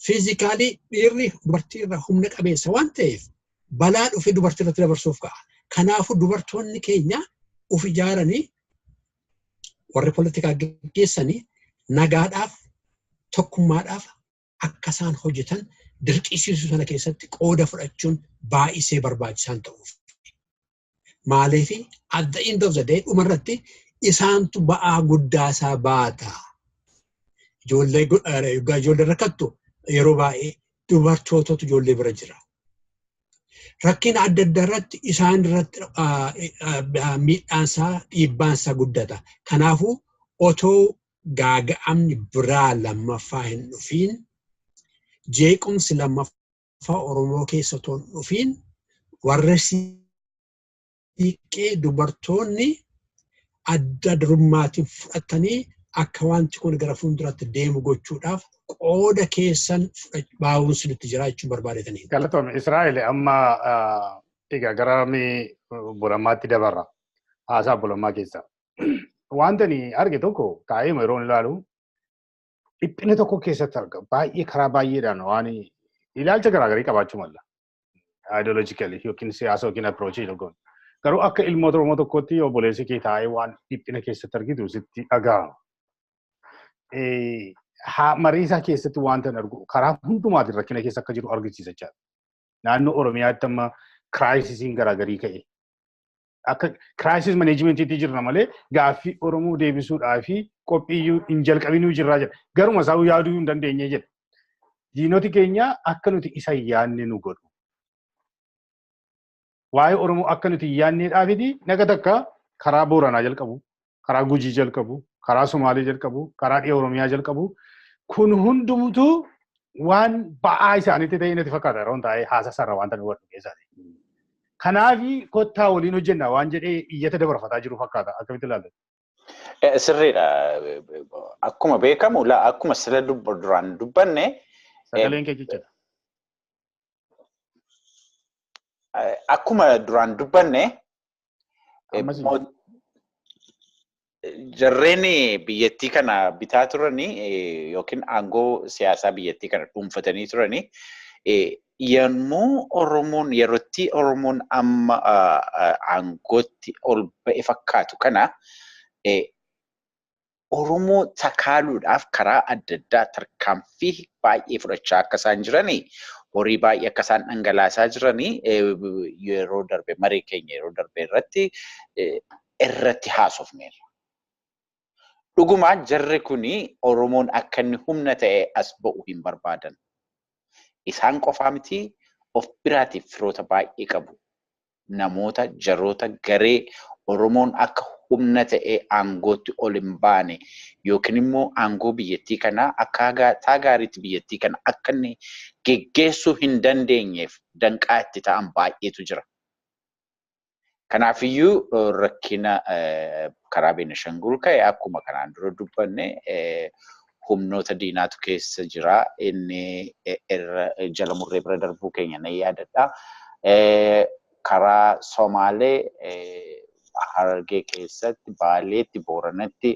Physically dhiirri dubartii irra humna qabeessa waan ta'eef balaa dhufe dubartii irratti dabarsuuf ka'a. Kanaafuu dubartoonni keenya uf ijaaranii warri poolitikaa gaggeessanii nagaadhaaf, tokkummaadhaaf akka isaan hojjetan dirqisiisuu sana keessatti qooda fudhachuun baay'isee barbaachisaan ta'uuf. Maaliif? At the end of the day, dhumarratti isaantu ba'aa guddaa isaa baata. Ijoollee ijoollee rakkattu yeroo baay'ee dubartootatu ijoollee bira jira. Rakkina adda addaa irratti isaan irratti miidhaansaa dhiibbaansaa guddata. Kanaafuu otoo gaaga'amni biraa lammaffaa hin dhufiin, jeequmsi lammaffaa Oromoo keessa otoo hin dhufiin, warra siiqqee dubartoonni adda durummaatiin fudhatanii akka wanti kun gara fuulduraatti deemu gochuudhaaf qooda keessan baa'uun sinitti jira jechuun barbaadetanii. Galatoome Israa'el, amma egaa gara Bolammaatti dabarra. Haasaa Bolammaa keessa. Wanta ani arge tokko taa'ee yeroo ilaalu dhiphina tokko keessatti arga. Baay'ee karaa baay'eedhaan waan ilaalcha garaagarii qabaachuu malla. Ideologically yookiin siyaasa yookiin approach tokkoon. Garuu akka ilmoota Oromoo tokkotti obboleessi kee taa'ee waan dhiphina keessatti argitu sitti dhaga'ama. Marii isaa keessatti wanta argu karaa hundumaatiin rakkina keessa akka jiru argisiisa jechaadha. Naannoo Oromiyaatti amma crisisiin garaagarii ka'e. Akka crisis managementiitti jirra malee gaaffii Oromoo deebisuudhaa fi qophiiyyuu hin jalqabinuu jirraa jedha. Garuma isaa yaaduu hin dandeenye jedha. Diinoti keenya akka nuti isa yaadne nu godhu. Waa'ee Oromoo akka nuti hin yaadneedhaafiti naga takka karaa Booranaa jalqabu, karaa Gujii jalqabu, karaa Somaalee jalqabu, karaa dhiha Oromiyaa jalqabu. Kun hundumtuu waan ba'aa isaaniitti ta'e natti fakkaata yeroo taa'ee haasaa sarara waan ta'eef hubadhu keessaati. Kanaafi kottaa waliin hojjenna waan jedhee iyyata dabarfataa jiru fakkaata. Akkamitti ilaalta? Sirriidha. Akkuma beekamu, akkuma sila duraan dubbanne. Sagaleen kee jechuudha. Akkuma duraan dubbanne, jarreen biyyattii kana bitaa turanii yookiin aangoo siyaasaa biyyattii kana dhuunfatanii turanii, yommuu Oromoon yerootti Oromoon amma aangootti ol ba'e fakkaatu kana Oromoo takaaluudhaaf karaa adda addaa tarkaanfii baay'ee fudhachaa akka isaan jiranii, horii baay'ee akka isaan dhangalaasaa jiranii yeroo darbe marii keenya yeroo darbe irratti haasofneerra. Dhugumaan jarri kuni Oromoon akka inni humna ta'e as ba'u hin barbaadan. Isaan qofaa miti, of biraatiif firoota baay'ee qabu. Namoota jaroota garee Oromoon akka humna ta'e aangootti ol hin baane yookiin immoo aangoo biyyattii kanaa akkaataa gaariitti biyyattii kana akka inni geggeessuu hin dandeenyeef danqaa itti ta'an baay'eetu jira. Kanaafiyyuu rakkina karaa Beenishaangul ka'e akkuma kanaan dura dubbanne humnoota diinaatu keessa jira. Inni irra jala murree bira darbuu keenya nan yaadadha. Karaa Somaalee Harargee keessatti, Baaleetti, Booranatti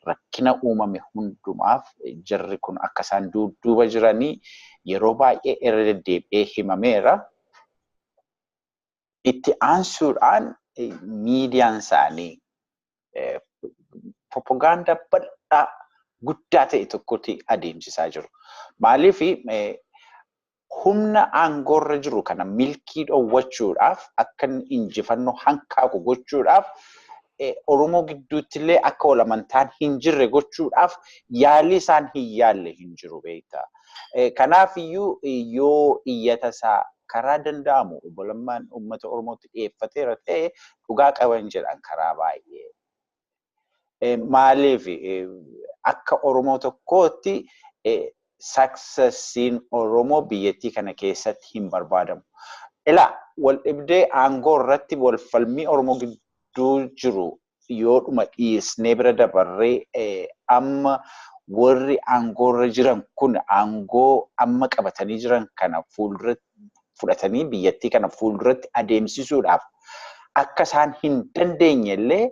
rakkina uumame hundumaaf jarri kun akka isaan dudduuba jiranii yeroo baay'ee irra deddeebi'ee himameera. Itti aansuudhaan miidiyaan isaanii propagaandaa bal'aa guddaa ta'e tokkotti adeemsisaa jiru. Maaliif humna aangoorra jiru kana milkii dhoowwachuudhaaf, akka inni injifannoo hanqaaqu gochuudhaaf, Oromoo gidduutti illee akka wal amantaan hin jirre gochuudhaaf yaalii isaan hin yaalle hin jiru beektaa. Kanaafiyyuu yoo iyyata isaa karaa danda'amu Obbo Lammaan uummata Oromootti dhiyeeffateera ta'e, dhugaa qaban jedhan karaa baay'ee. Maaliif akka Oromoo tokkootti successiin Oromoo biyyattii kana keessatti hin barbaadamu. Ilaa, wal dhibdee aangoo irratti wal falmii Oromoo gidduu jiru yoodhuma dhiisnee bira dabarree, amma warri aangoo irra jiran kun aangoo amma qabatanii jiran kana fuulduratti fudhatanii biyyattii kana fuulduratti adeemsisuudhaaf akka isaan hin dandeenye illee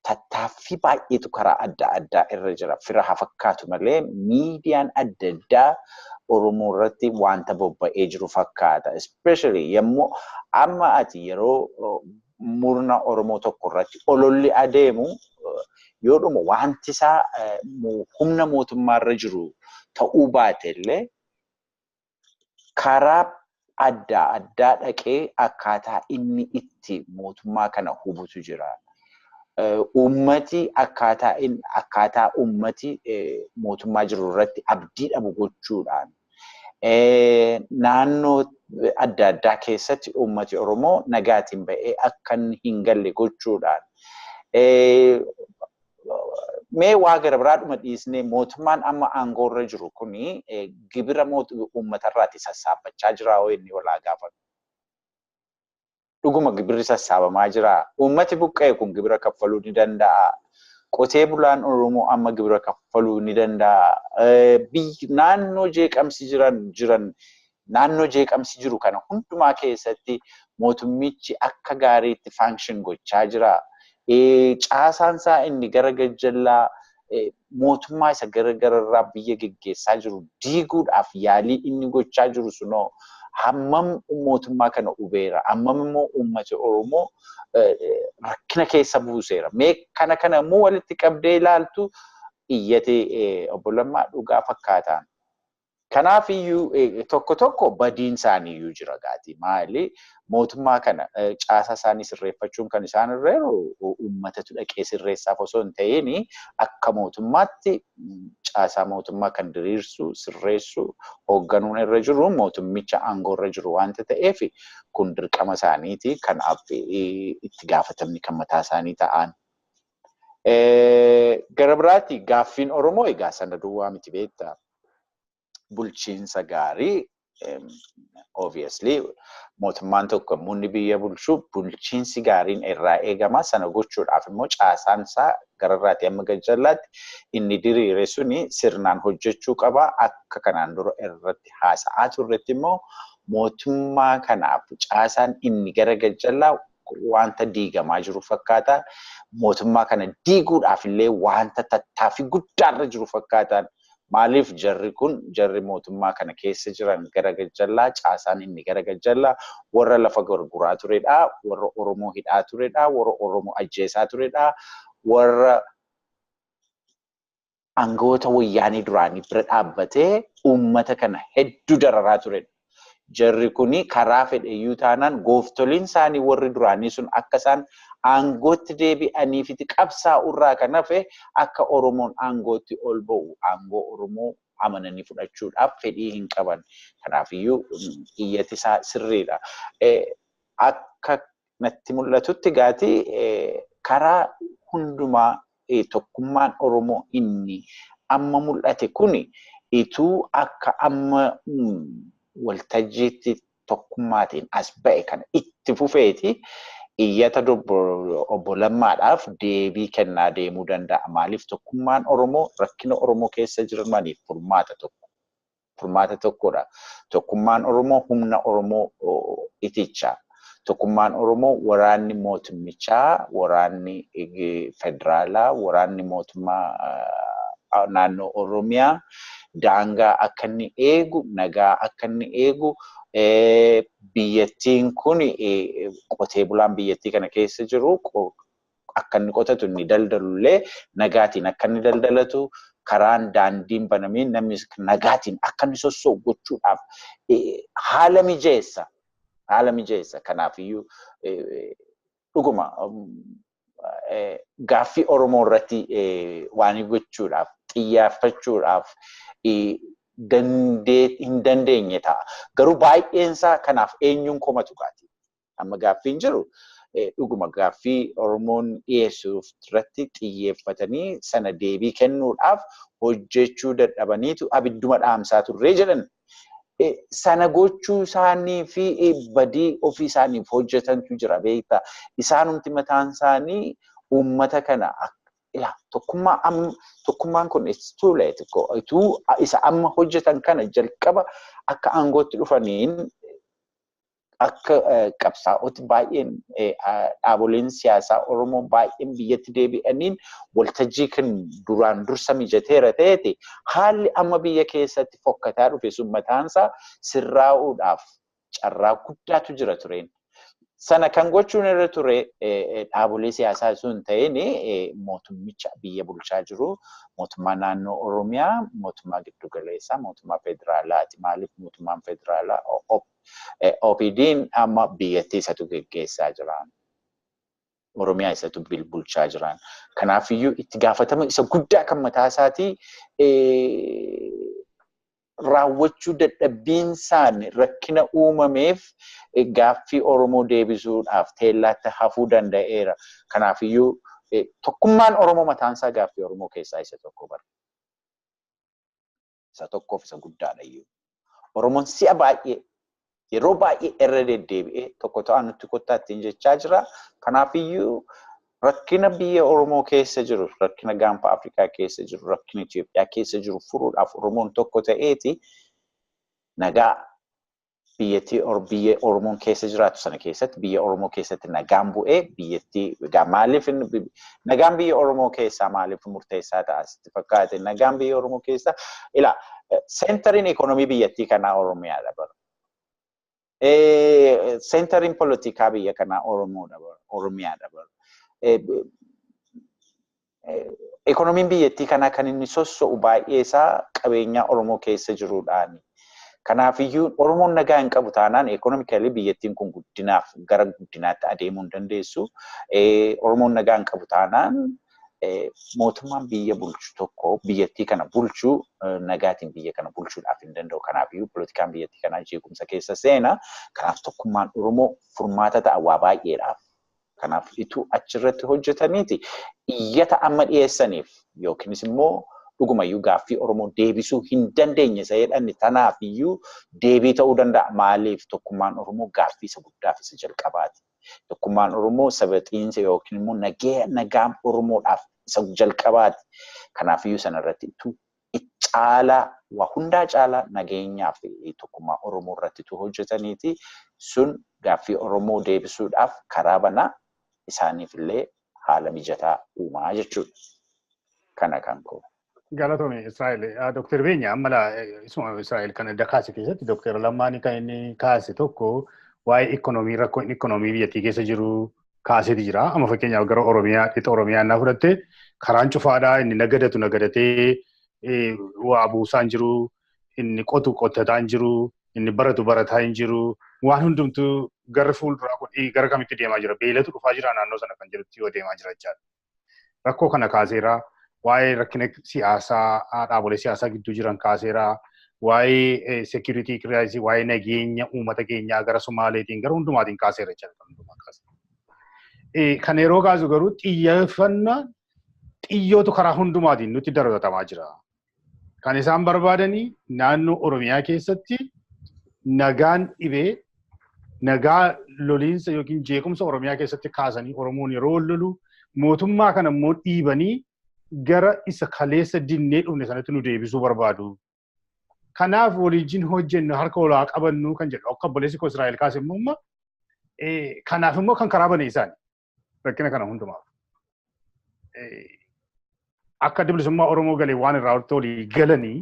tattaaffii baay'eetu karaa adda addaa irra jira. Fira haa fakkaatu malee miidiyaan adda addaa Oromoo irratti wanta bobba'ee jiru fakkaata. Especially yommuu amma ati yeroo murna Oromoo tokko irratti ololli adeemu, yoodhuma wanti isaa humna mootummaarra jiru ta'uu baate illee, karaa adda addaa dhaqee akkaataa inni itti mootummaa kana hubutu jira. Uummati akkaataa uummati mootummaa jiru irratti abdii dhabu gochuudhaan naannoo adda addaa keessatti uummati Oromoo nagaatiin ba'ee akka hin galle gochuudhaan mee waa gara biraadhuma dhiisnee mootummaan amma aangoorra jiru kuni gibira uummatarraati sassaabbachaa jira hoo inni walaa gaafatu. Dhuguma gibirri sassaabamaa jira. Uummati buqqa'e kun gibira kaffaluu ni danda'a. Qotee bulaan Oromoo amma gibira kaffaluu ni danda'a. Naannoo jeeqamsi jiran naannoo jeeqamsi jiru kana hundumaa keessatti mootummichi akka gaariitti faanshin gochaa jira. Caasaan isaa inni gara gajjallaa mootummaa isa gara gararraa biyya geggeessaa jiru diiguudhaaf yaalii inni gochaa jiru sunoo hammam mootummaa kana hubeera, hammam immoo uummata Oromoo rakkina keessa buuseera. Mee kana immoo walitti qabdee ilaaltu iyyatee obbo Lammaa dhugaa fakkaataan. Kanaaf iyyuu tokko tokko badiin isaanii iyyuu jira gaati. Maali mootummaa kana caasaa isaanii sirreeffachuun kan isaan irra jiru uummatatu dhaqee sirreessaaf osoo hin ta'in akka mootummaatti caasaa mootummaa kan diriirsu, sirreessu, hoogganuun irra jiru mootummicha aangoo irra jiru waanta ta'eef kun dirqama isaaniiti. Kanaaf itti gaafatamni kan mataa isaanii ta'an. Gara biraatti gaaffiin Oromoo egaa sana duwwaa miti beektaa. Bulchiinsa gaarii obviously mootummaan tokko yommuu inni biyya bulchu bulchiinsi gaariin irraa eegama. Sana gochuudhaaf immoo caasaan isaa gararraati amma gajjallaatti inni diriire suni sirnaan hojjechuu qaba. Akka kanaan dura irratti haasa'aa turretti immoo mootummaa kanaaf caasaan inni gara gajjallaa wanta diigamaa jiru fakkaata. Mootummaa kana diiguudhaaf illee wanta tattaaffii guddaarra jiru fakkaataan. Maaliif jarri kun jarri mootummaa kana keessa jiran gara gajjallaa caasaan inni gara gajjallaa warra lafa gurguraa turedha, warra Oromoo hidhaa turedha, warra Oromoo ajjeesaa turedha, warra aangawoota wayyaanii duraanii bira dhaabbatee uummata kana hedduu dararaa turedha. Jarri kuni karaa fedheyyuu taanaan gooftoliin isaanii warri duraanii sun akka isaan aangootti deebi'aniifiti qabsaa'urraa kan hafe akka Oromoon aangootti ol ba'u aangoo Oromoo amananii fudhachuudhaaf fedhii hin qaban. Kanaafiyyuu iyyati isaa sirriidha. Akka natti mul'atutti gaati karaa hundumaa tokkummaan Oromoo inni amma mul'ate kuni ituu akka amma waltajjiitti tokkummaatiin as ba'e kana itti fufeeti iyyata obbo Lammaadhaaf deebii kennaa deemuu danda'a. Maaliif tokkummaan Oromoo rakkina Oromoo keessa jiraniif furmaata tokko. Furmaata tokkodha. Tokkummaan Oromoo humna Oromoo iticha. Tokkummaan Oromoo waraanni mootummichaa, waraanni federaalaa, waraanni mootummaa naannoo Oromiyaa daangaa akka inni eegu, nagaa akka inni eegu, biyyattiin kun qotee bulaan biyyattii kana keessa jiru akka inni qotatu inni daldalullee nagaatiin akka inni daldalatu karaan daandiin banamee namni nagaatiin akka inni sossoo'u gochuudhaaf haala mijeessa. Haala mijeessa. Kanaafiyyuu dhuguma gaaffii Oromoo irratti waan gochuudhaaf xiyyeeffachuudhaaf hin dandeenye ta'a. Garuu baay'een isaa kanaaf eenyuun komatu gaati. Amma gaaffiin jiru dhuguma gaaffii Oromoon dhiyeessuuf irratti xiyyeeffatanii sana deebii kennuudhaaf hojjechuu dadhabaniitu abidduma dhaamsaa turree jedhan. Sana gochuu isaanii fi badii ofii isaaniif hojjetantu jira beektaa. Isaanumti mataan isaanii uummata kana tokkummaan kun it's too late. Ituu isa amma hojjetan kana jalqaba akka aangootti dhufaniin akka qabsaa'oti baay'een dhaaboleen siyaasaa Oromoo baay'een biyyatti deebi'aniin waltajjii kan duraan dursa mijateera ta'eeti haalli amma biyya keessatti fokkataa dhufe sun mataansaa sirraa'uudhaaf carraa guddaatu jira tureen. Sana kan gochuun irra ture dhaabolee siyaasaa sun ta'in mootummicha biyya bulchaa jiru, mootummaa naannoo Oromiyaa, mootummaa giddugaleessaa, mootummaa federaalaati. Maaliif mootummaan federaalaa OPD'n amma biyyattii isatu geggeessaa jira. Oromiyaa isatu bulchaa jiran. Kanaafiyyuu itti gaafatama isa guddaa kan mataa isaatii raawwachuu dadhabbiinsaan rakkina uumameef gaaffii Oromoo deebisuudhaaf teellaatti hafuu danda'eera. Kanaafiyyuu tokkummaan Oromoo mataansaa gaaffii Oromoo keessaa isa tokko bara. Isa tokkoof isa guddaadha iyyuu. Oromoon si'a baay'ee yeroo baay'ee irra deddeebi'ee tokko ta'aa nutti kottaa ittiin jechaa jira. Kanaafiyyuu rakkina biyya Oromoo keessa jiru, rakkina gaanfa Afrikaa keessa jiru, rakkina Itoophiyaa keessa jiru furuudhaaf Oromoon tokko ta'eeti nagaa biyyattii biyya Oromoon keessa jiraatu sana keessatti biyya Oromoo keessatti nagaan bu'ee biyyattii egaa maaliif nagaan biyya Oromoo keessaa maaliif murteessaa ta'a sitti fakkaate nagaan biyya Oromoo keessaa ilaa seentariin ikoonomii biyyattii kanaa Oromiyaadha bara. Seentariin polotikaa biyya kanaa Oromoodha bara Oromiyaadha bara. Ikoonomiin biyyattii kanaa kan inni sosso'u baay'ee isaa qabeenyaa Oromoo keessa jiruudhaani. Kanaafiyyuu Oromoon nagaa hin qabu taanaan ikoonomikalii biyyattiin kun guddinaaf gara guddinaatti adeemuu hin dandeessu. Oromoon nagaa hin qabu taanaan mootummaan biyya bulchu tokko biyyattii kana bulchuu nagaatiin biyya kana bulchuudhaaf hin danda'u. Kanaafiyyuu polotikaan biyyattii kanaa jeequmsa keessa seena. Kanaaf tokkummaan Oromoo furmaata ta'a waa baay'eedhaaf. Kanaaf ituu achirratti hojjetaniiti iyyata amma dhiyeessaniif yookiinis immoo dhugumayyuu gaaffii Oromoo deebisuu hin dandeenye isa jedhanni tanaafiyyuu deebii ta'uu danda'a. Maaliif tokkummaan Oromoo gaaffii isa guddaaf isa jalqabaati. Tokkummaan Oromoo sabaxiinsa yookiin immoo nagaan Oromoodhaaf isa jalqabaati. Kanaafiyyuu sanarratti ituu caalaa waa hundaa caalaa nageenyaa fi tokkummaa Oromoo irratti ituu hojjetaniiti sun gaaffii Oromoo deebisuudhaaf karaa banaa isaaniif illee haala mijataa uumaa jechuudha. Kana kan koo. Galatoomi Israa'el. Dooktar Beenya amma isuma Israa'el kan adda kaase keessatti Dooktar Lammaan kan inni kaase tokko waa'ee ikoonoomii rakkoo ikoonoomii biyyattii keessa jiru kaaseeti jira. Amma fakkeenyaaf gara Oromiyaa lixa Oromiyaa innaa fudhatte karaan cufaadhaa inni nagadatu nagadatee waa buusaa hin jiru, inni qotu qotataa hin jiru, inni baratu barataa hin jiru. Waan hundumtuu gara fuulduraa kun gara kamitti deemaa jira? Beelatu dhufaa jira naannoo sana kan jirutti yoo deemaa jira jechaadha. Rakkoo kana kaaseera. Waa'ee rakkina siyaasaa dhaabolee siyaasaa gidduu jiran kaaseera. Waa'ee security crisis, waa'ee nageenya uummata keenyaa gara Somaaleetiin gara hundumaatiin kaaseera jechaadha. Kan yeroo kaasu garuu xiyyeeffannaa xiyyootu karaa hundumaatiin nutti darbatamaa jira. Kan isaan barbaadanii naannoo Oromiyaa keessatti nagaan dhibee nagaa loliinsa yookiin jeequmsa Oromiyaa keessatti kaasanii Oromoon yeroo lolu mootummaa kana immoo dhiibanii gara isa kaleessa dinnee dhufne sanatti nu deebisuu barbaadu. Kanaaf waliin hojjennu harka walaa qabannu kan jedhu akka obboleessi koo Israa'el kaase immoo kanaaf immoo kan karaa bane isaani rakkina kana hundumaaf. Akka bilisummaa Oromoo galee waan irraa walii galanii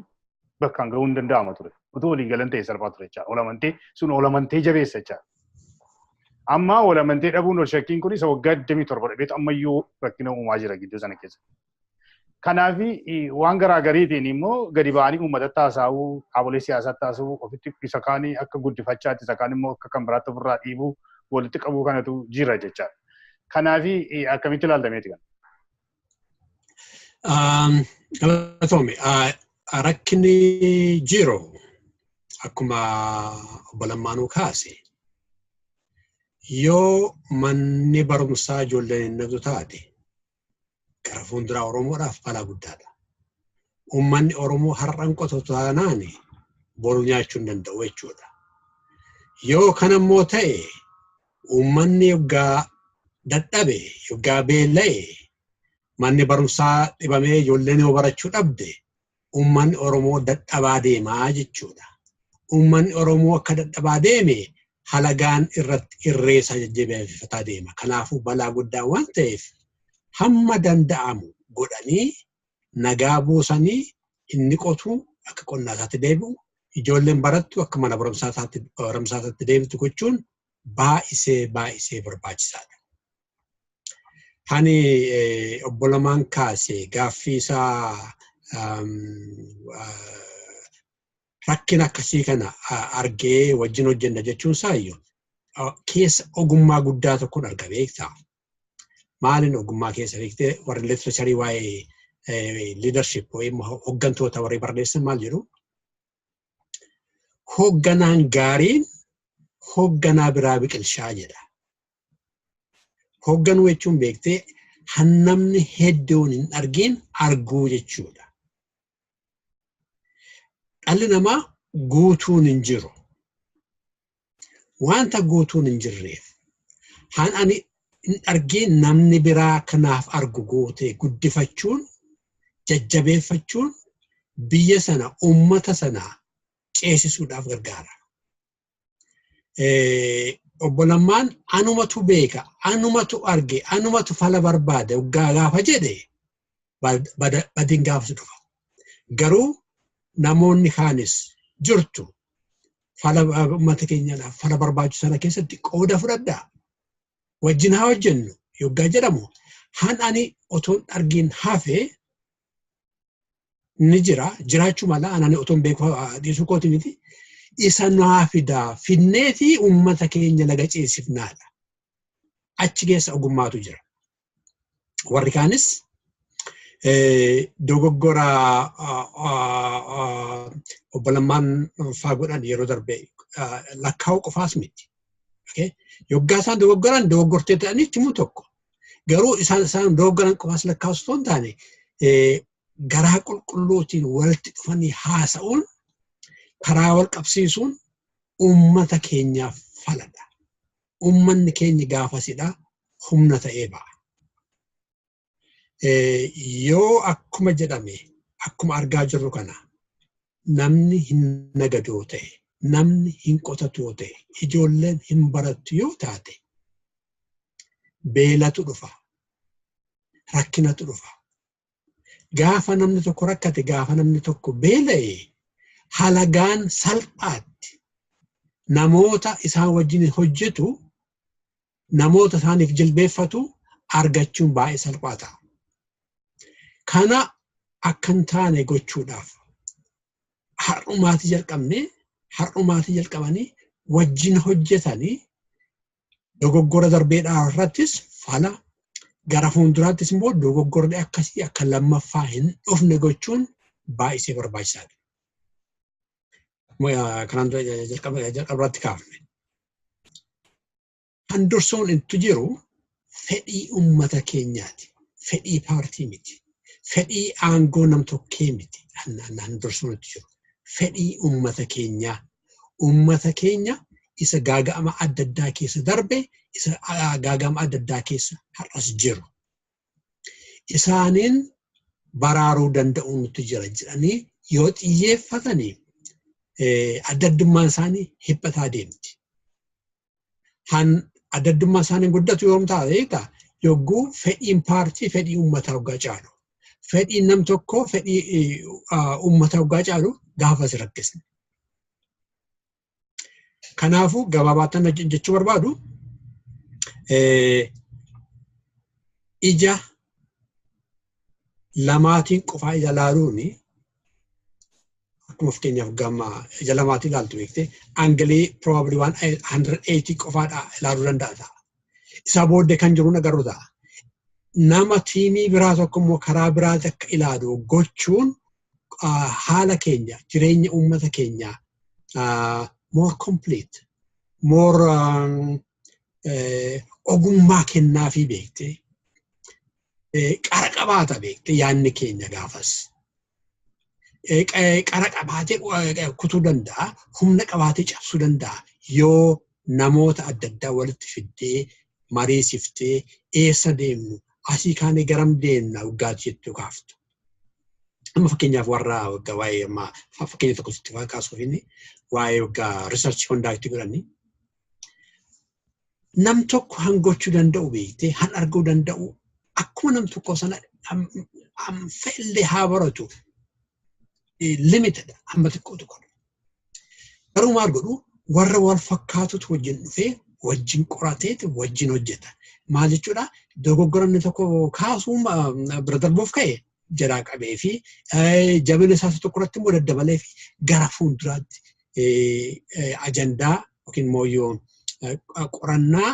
bakkaan ga'uu hin danda'ama ture. Utuu walii galan ta'e salphaa ture jechaadha. Olamantee sun olamantee jabeessa jechaadha. Amma olamantee dhabuun ol shakkiin kun isa waggaa 27 dhabeetu ammayyuu rakkina uumaa jira gidduu sana keessa. Kanaaf waan garaagariitiin immoo gadi ba'anii uummatatti haasa'uu, dhaabolee siyaasaatti haasa'uu, ofitti isa kaanii akka guddifachaatti isa kaan immoo akka kan biraatti ofirraa dhiibuu walitti qabuu kanatu jira jechaadha. Kanaaf akkamitti ilaaltameeti kana? Galatoomi, rakkinni jiru akkuma obbo Lammaanuu kaase yoo manni barumsaa ijoolleen hin naqxu taate gara fuulduraa Oromoodhaaf balaa guddaadha. Uummanni Oromoo har'an qotu taanaan boru nyaachuu hin danda'u jechuudha. Yoo kanammoo ta'e uummanni yoggaa dadhabe yoggaa beela'e manni barumsaa dhibamee ijoolleen yoo barachuu dhabde uummanni Oromoo dadhabaa deemaa jechuudha. Uummanni Oromoo akka dadhabaa deeme halagaan irratti irreessa jajjabeeffataa deema. Kanaafuu balaa guddaa waan ta'eef hamma danda'amu godhanii nagaa buusanii inni qotu akka qonnaa isaatti deebi'u ijoolleen barattu akka mana barumsaatti deebitu gochuun baay'isee baay'isee barbaachisaadha. Hani obbo Lamaan kaase gaaffii isaa rakkina akkasii kana argee wajjin hojjenna jechuun isaayyuu keessa ogummaa guddaa tokkoon arga beektaa. Maaliin ogummaa keessa beektee warri literature waa'ee leadership hoggantoota warri barreessan maal jedhu? Hogganaan gaariin hogganaa biraa biqilchaa jedha. Hogganuu jechuun beektee hannamni hedduun hin argin arguu jechuudha. Dhalli namaa guutuun hin jiru. Wanta guutuun hin jirreef han ani hin argin namni biraa kanaaf argu gootee guddifachuun jajjabeeffachuun biyya sana uummata sana ceesisuudhaaf gargaara. Obbo Lammaan anumatu beeka, anumatu arge, anumatu fala barbaade gaafa jedhe badiin gaafas dhufa. Garuu namoonni kaanis jirtu fala uummata keenyaadhaaf fala barbaachisu sana keessatti qooda fudhadhaa. Wajjin haa hojjennu yoggaa jedhamu han ani otoon argin hafe ni jira jiraachuu mala anani otoon beeku dhiisuu kooti miti. Isa naa fidaa finneetii uummata keenya laga ceesifnaadha. Achi keessa ogummaatu jira. Warri kaanis dogoggora obbo Lammaan faa godhan yeroo darbe lakkaa'uu qofaas miti. Yoggaa isaan dogoggoran dogoggortee ta'anii himuu tokko. Garuu isaan dogoggoran qofaas lakkaa'u osoo hin taane garaa qulqulluutiin walitti dhufanii haasa'uun karaa wal qabsiisuun uummata keenyaaf faladha. Uummanni keenya gaafasidha humna ta'ee ba'a. Yoo akkuma jedhame akkuma argaa jirru kana namni hin nagadu yoo ta'e, namni hin qotatu yoo ta'e, ijoolleen hin barattu yoo taate beelatu dhufa, rakkinatu dhufa. Gaafa namni tokko rakkate, gaafa namni tokko beela'e halagaan salphaatti namoota isaan wajjin hojjetu, namoota isaaniif jilbeeffatu argachuun baay'ee salphaa ta'a. Kana akka hin taane gochuudhaaf har'umaatii jalqabanii wajjin hojjetanii dogoggora darbeedhaa irrattis fala gara fuulduraattis immoo dogoggorri akkasii akka lammaffaa hin dhufne gochuun baay'isee barbaachisaadha. Kanaan dura jalqabarratti kaafne. Kan dursuun itti jiru fedhii uummata keenyaati. Fedhii paartii miti. Fedhii aangoo nam-tokkee miti. Kan dursuun itti jiru. Fedhii uummata keenyaa. Uummata keenya isa gaaga'ama adda addaa keessa darbe, isa gaaga'ama adda addaa keessa har'as jiru. Isaaniin baraaruu danda'u nutti jira jedhanii yoo xiyyeeffatanii adda addummaan isaanii hiphataa deemti. Han adda addummaan isaanii guddatu yoom ta'a yogguu fedhiin paartii fedhii uummataa hoggaa caalu. Fedhiin nam tokkoo fedhii uummataa hoggaa caalu gaafas rakkisne. Kanaafuu gabaabaatti jechuu barbaadu ija lamaatiin qofaa ija laaluun akkuma fakkeenyaaf gama ija lamaatiin ilaaltu beektee angle probably 180 qofaadha ilaaluu danda'a ta'a. Isaa booddee kan jiru agarru ta'a. Nama tiimii biraa tokko immoo karaa biraatti akka ilaalu gochuun haala keenya jireenya uummata keenyaa more complete, more ogummaa kennaafii beektee qara qabaata beektee yaadni keenya gaafas. Qara qabaatee kutuu danda'a, humna qabaatee cabsuu danda'a yoo namoota adda addaa walitti fiddee mariisiftee eessa deemnu asii kaanee garam deemna waggaatti jettuu kaaftu. Amma fakkeenyaaf warra waggaa waa'ee amma fakkeenya tokko sitti kaasuuf inni waa'ee waggaa research conduct godhanii nam tokko hangochuu danda'u beektee han arguu danda'u akkuma nam tokko sana fe'illee haa baratu limited amma xiqqoo tokko. Garuu maal godhu warra wal fakkaatutu wajjin dhufee wajjin qorateeti wajjin hojjeta. Maal jechuudha dogoggora inni tokko kaasuu bira darbuuf ka'e jalaa qabee fi jabina isaa tokko irratti immoo daddabalee fi gara fuulduraatti ajandaa yookiin immoo yoo qorannaa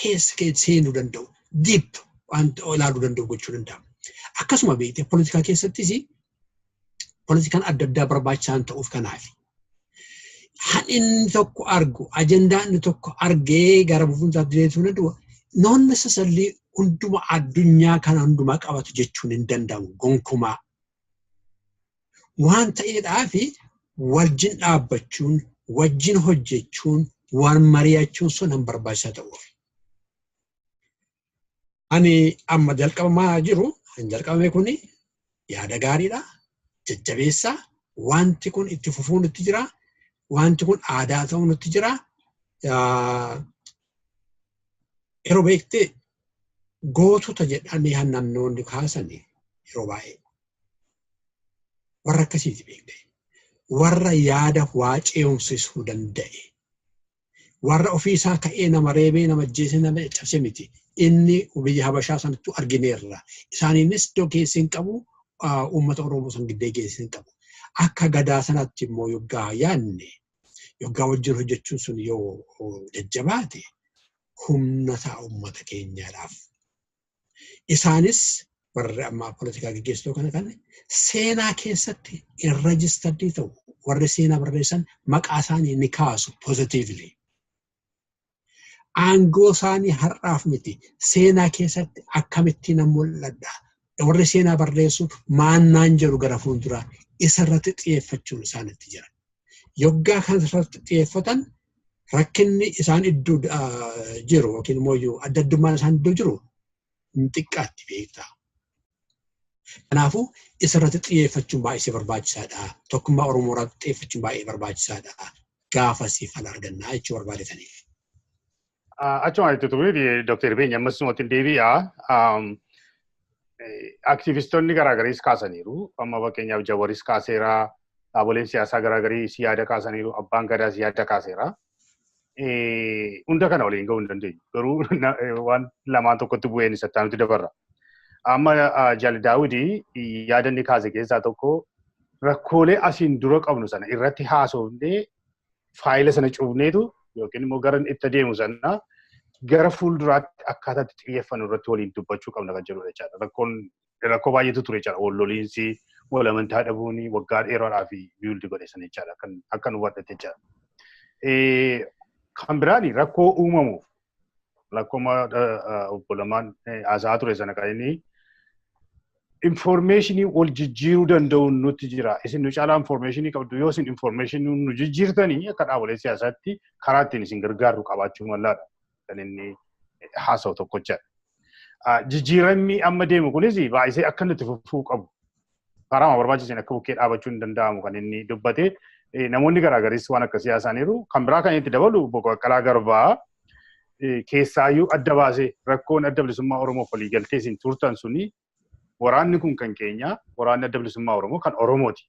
keessa seenuu danda'u, deep wanta ilaaluu danda'u gochuu danda'a. Akkasuma beekte poolitikaa keessattis poolitikaan adda addaa barbaachisaan ta'uuf kanaafi. Inni tokko argu, ajandaa inni tokko argee gara fuulduraatti deemsuu danda'u, not necessarily hunduma addunyaa kana hundumaa qabatu jechuun hin danda'amu gonkumaa. Waan ta'eedhaafi wajjin dhaabbachuun, wajjin hojjechuun, waan mari'achuun sun hin barbaachisaa ta'uuf. Ani amma jalqabamaa jiru, kan jalqabame kuni yaada gaariidha, jajjabeessa, wanti kun itti fufuun itti jira, wanti kun aadaa ta'uun itti jira. Yeroo beektee gootota jedhanii namoonni kaasan yeroo baay'ee. Warra akkasiiti beektee. Warra yaada waa ce'umsisuu danda'e. Warra ofiisaa ka'ee nama reebee, nama ajjeesee, nama cabse miti. Inni biyya Habashaa sanattuu argineerra. Isaaniinis iddoo keessa hin qabu, uummata Oromoo san giddee keessa hin qabu. Akka gadaa sanatti immoo yoggaa yaadne, yoggaa wajjin hojjechuun sun yoo jajjabaate, humna ta'a uummata keenyaadhaaf. Isaanis warri ammaa poolitikaa gaggeessituu kana kan seenaa keessatti hin registered ta'u, warri seenaa barreessan maqaa isaanii ni kaasu positively. Aangoo isaanii har'aaf miti, seenaa keessatti akkamitti nan mul'adha. Warri seenaa barreessu maannaan jedhu gara fuulduraa isarratti xiyyeeffachuun isaanitti jira. Yoggaa kan irratti xiyyeeffatan rakkinni isaan iddoo jiru yookiin immoo adda addummaan isaan iddoo jiru hin xiqqaatti beektaa. Kanaafuu isarratti xiyyeeffachuun baay'ee barbaachisaadha. Tokkummaa Oromoo irratti xiyyeeffachuun baay'ee barbaachisaadha. Gaafa siif fala argannaa jechuu barbaadetaniif. Achuma itti tuqee Dr. Beenya ammas mootiin deebi'a. Aktivistoonni garaagariis kaasaniiru. Amma fakkeenyaaf Jawaris kaaseera. Dhaaboleen siyaasaa garaagariis yaada kaasaniiru. Abbaan Gadaas yaada kaaseera. Hunda kana waliin ga'uu hin dandeenyu. Garuu waan lamaan tokkotti bu'een isatti nuti dabarra. Amma Jaal Daawudii yaada inni kaase keessaa tokko rakkoolee asiin dura qabnu sana irratti haasofnee faayila sana cufneetu yookiin immoo gara itti adeemu sana gara fuulduraatti akkaataa itti xiyyeeffannu irratti waliin dubbachuu qabna kan jedhudha jechaadha. Rakkoon rakkoo baay'eetu ture jechaadha. Wal loliinsi, wal amantaa dhabuun waggaa dheeraadhaa fi build godhe sana jechaadha. Kan akka nu hubadhate jechaadha. Kan biraani rakkoo uumamuuf rakkoo obbo Lamaan haasa'aa ture sana kan inni informationii wal jijjiiruu danda'u nutti jira. Isin nu caalaa informationii qabdu, yoo isin informationii nu jijjiirtanii akka dhaabolee siyaasaatti karaa ittiin isin gargaarru qabaachuu mallaadha. Kan inni haasa'u tokkochadha. Jijjiiramni amma deemu kunis baay'isee akka nuti fufuu qabu. Karaa barbaachiseen akka bukkee dhaabachuu hin danda'amu kan inni dubbate. Namoonni garaagaris waan akkasii haasa'aniiru. Kan biraa kan itti dabalu Obbo Baqqalaa Garbaa keessaayyuu adda baasee rakkoon Adda Bilisummaa Oromoof waliigaltee isin turtan suni waraanni kun kan keenya, waraanni Adda Bilisummaa Oromoo kan Oromooti.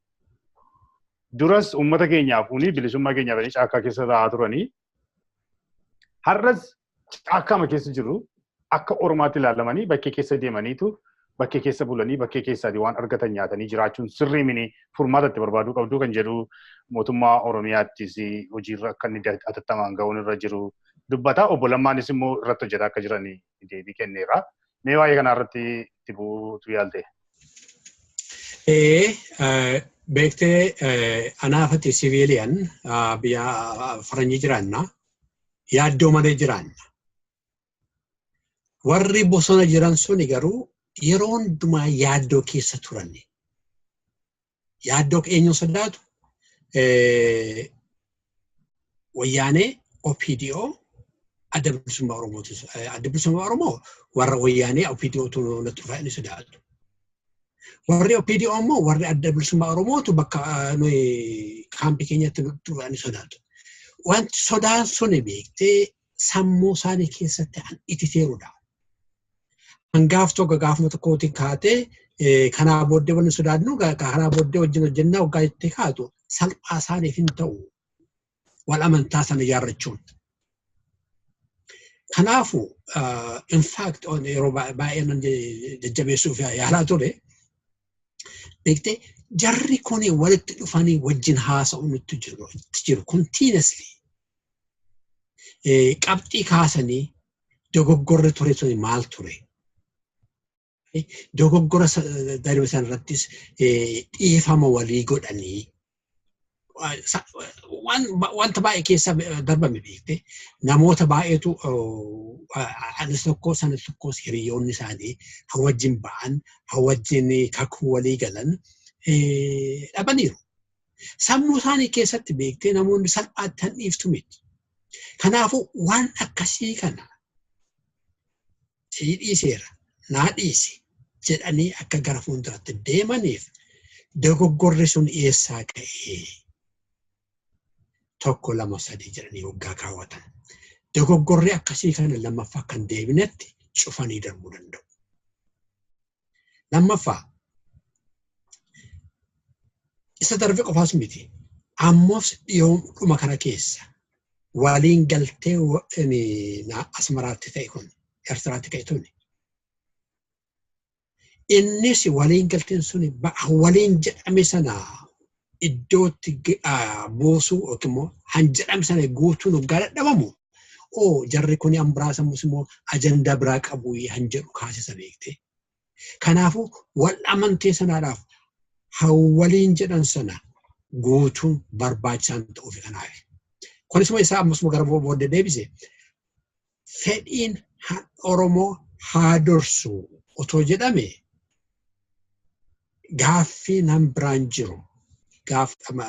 Duras uummata keenyaaf uni bilisummaa keenyaaf caakkaa keessa taa'aa turanii har'as caakkaama keessa jiru akka Oromaatti ilaalamanii bakkee keessa deemaniitu bakkee keessa bulanii bakkee keessaatii waan argatan nyaatanii jiraachuun sirrii mini, furmaata itti barbaaduu qabdu kan jedhu mootummaa Oromiyaattis hojiirra akka inni atattamaan ga'uun irra jiru dubbata. Obbo Lammaanis immoo irratti hojjetaa akka jiran deebii kenneera. Mee waa'ee kanaa irratti itti bu'uutu yaalte? Beektee, anaafati siviiliyaan biyya faranjii jiraanna, yaaddoo malee jiraanna. Warri bosona jiran suni garuu yeroo hundumaa yaaddoo keessa turan. Yaaddoo eenyu sodaatu? Wayyaanee, OPDO, Adda Bilisummaa Oromooti. Adda Bilisummaa Oromoo warra Wayyaanee OPDOtu natti dhufaa inni sodaatu. Warri OPDO immoo warri Adda Bilisummaa Oromootu bakka nuyi kaampii keenyatti nutti dhufaa inni sodaatu. Wanti sodaan suni beektee sammuu isaanii keessatti an ititeerudha. Hangaaf tokko gaafuma tokkootiin kaatee kanaa booddee wanni sodaannu kanaa booddee wajjin hojjennaa waggaa jettee kaatu salphaa isaaniif hin ta'u. Wal amantaa sana ijaarrachuun. Kanaafuu in fact yeroo baay'ee nan jajjabeessuuf yaalaa ture. Beektee, jarri kun walitti dhufanii wajjin haasa'u nutti jiru continuously. Qabxii kaasanii Dogoggorri ture suni maal ture? Dogoggora darbe sanarrattis dhiifama walii godhanii wanta baay'ee keessa darbame beekte namoota baay'eetu anis tokko sanas tokkos hiriyoonni isaanii wajjin ba'an wajjin kakuu walii galan dhabaniiru. Sammuu isaanii keessatti beektee namoonni salphaatti han dhiiftu miti. Kanaafuu waan akkasii kana sii dhiiseera naa dhiisi jedhanii akka gara fuulduraatti deemaniif dogoggorri sun eessaa ka'ee 1 2 3 jedhanii waggaa kaawwatan. Dogoggorri akkasii kana lammaffaa kan deebinetti cufanii darbuu danda'u. Lammaffaa isa darbe qofaas miti. Ammoos dhiyoodhuma kana keessa waliin galtee Asmaraatti ta'e kun Eertiraatti ka'e tuni. Innis waliin galteen suni waliin jedhame sana iddootti buusuu yookiin immoo han jedhame sana guutuun waggaa dadhabamu oo jarri kun an biraa sammus immoo ajandaa biraa qabu han jedhu kaasisa beekte. Kanaafuu wal amantee sanaadhaaf waliin jedhan sana guutuun barbaachisaan ta'uufi kanaaf. Kunis immoo isaa ammas gara booddee deebise fedhiin Oromoo haa dursu otoo jedhame gaaffii nam biraan jiru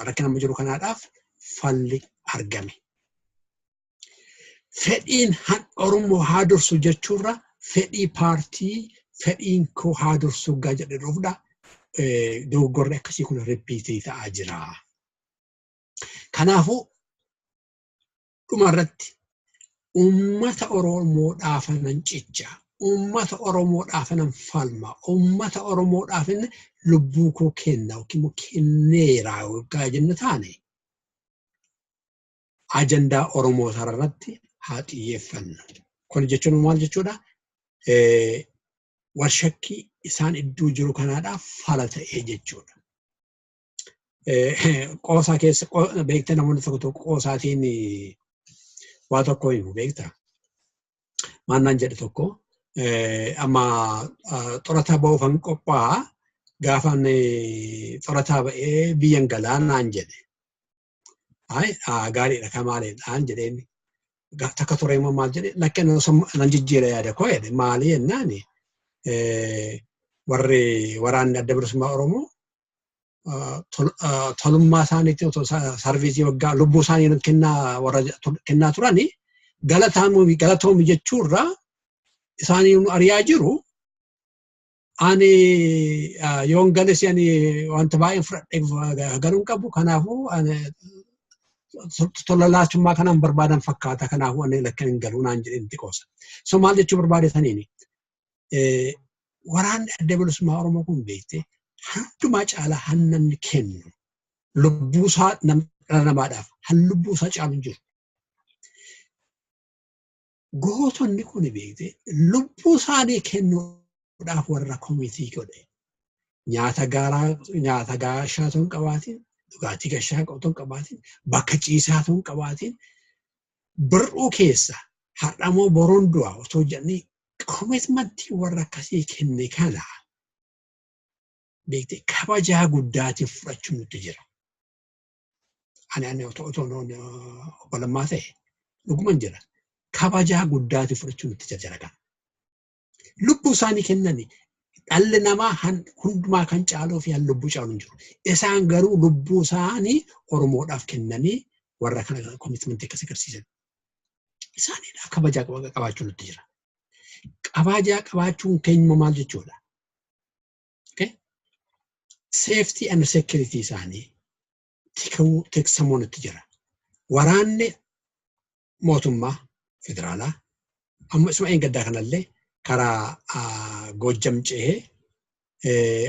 rakkina amma jiru kanaadhaaf falli argame. Fedhiin Oromoo haa dursu jechuurra fedhii paartii fedhiin koo haa dursu gaa jedhe dhufuudha. Dogoggorri akkasii kun ripiitii ta'aa jira. Kanaafuu dhumarratti uummata Oromoodhaafanan cicha, uummata Oromoodhaafanan falma, uummata Oromoodhaafin lubbuu koo kenna yookiin immoo kenneera waggaa jennu taane ajandaa Oromoo irratti haa xiyyeeffannu. Kun jechuun maal jechuudha? Warshakkii isaan iddoo jiru kanaadhaaf fala ta'ee jechuudha. Qoosaa keessa beekta namoonni tokko tokko qoosaatiin waa tokko himu beekta. Maannaan jedhe tokko amma xorataa ba'uufan qophaa'a gaafan xorataa ba'ee biyyan galaa naan jedhe. Gaariidha kamaaleedhaan jedheen. Takka ture immoo maal jedhe lakkeen nan jijjiira yaada koo jedhe maali jennaani. Warri waraanni adda bilisummaa Oromoo tolummaa isaaniitiin otoo sarviisii waggaa lubbuu isaanii kennaa warra kennaa turani galatoomi jechuurra isaanii nu ari'aa jiru. Ani yoon gales ani wanta baay'een fudhadhee galuu hin qabu. Kanaafuu tola laachummaa kanaan barbaadan fakkaata. Kanaafuu ani lakkan hin galuu naan jedhee itti qoosa. So maal jechuu barbaade saniini? Waraanni adda bilisummaa Oromoo kun beekte hundumaa caalaa hannanni kennu lubbuu isaa dhala namaadhaaf han lubbuu isaa caalu hin jiru. Gootonni kun beekte lubbuu isaanii kennuudhaaf warra komitii godhe nyaata gaaraa nyaata gaashaa otoo hin qabaatin dhugaatii gashaa otoo hin qabaatin bakka ciisaa otoo hin qabaatin bir'uu keessa har'amoo boruun du'a otoo jedhanii komitmentii warra akkasii kenne kana beekte kabajaa guddaatiin fudhachuun nutti jira. Ani otoo obbo Lammaa ta'e dhuguman jira. Kabajaa guddaatiin fudhachuun nutti jira kana. Lubbuu isaanii kennani dhalli namaa hundumaa kan caaluu fi lubbuu caalu hin jiru. Isaan garuu lubbuu isaanii Oromoodhaaf kennanii warra kana komitmentii akkas agarsiisan. Isaaniidhaaf kabajaa qabaachuun nutti jira. Kabajaa qabaachuun keenya maal jechuudha? Safety and security isaanii tiksamuu nutti jira. Waraanni mootummaa federaalaa amma isuma gaddaa kanallee karaa Goojjam ce'ee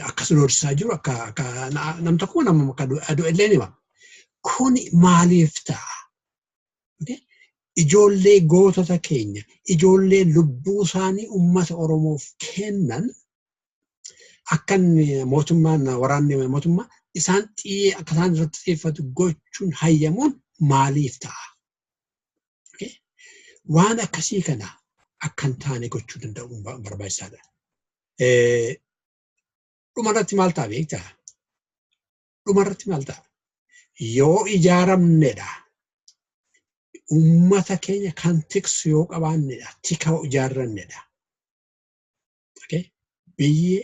akkas doorsisaa jiru akka nam tokko nama akka du'ellee nima. Kuni maaliif ta'a? Ijoollee gootota keenya, ijoollee lubbuu isaanii uummata Oromoof kennan akka mootummaan waraanni mootummaa isaan akka isaan irratti xiyyeeffatu gochuun hayyamuun maaliif ta'a? Waan akkasii kana akka hin taane gochuu danda'uun barbaachisaadha. Dhumarratti maal ta'a beektaa? Dhumarratti maal ta'a? Yoo ijaaramnedha. Uummata keenya kan tiksu yoo qabaannedha. Tika ijaarrannedha. Biyyi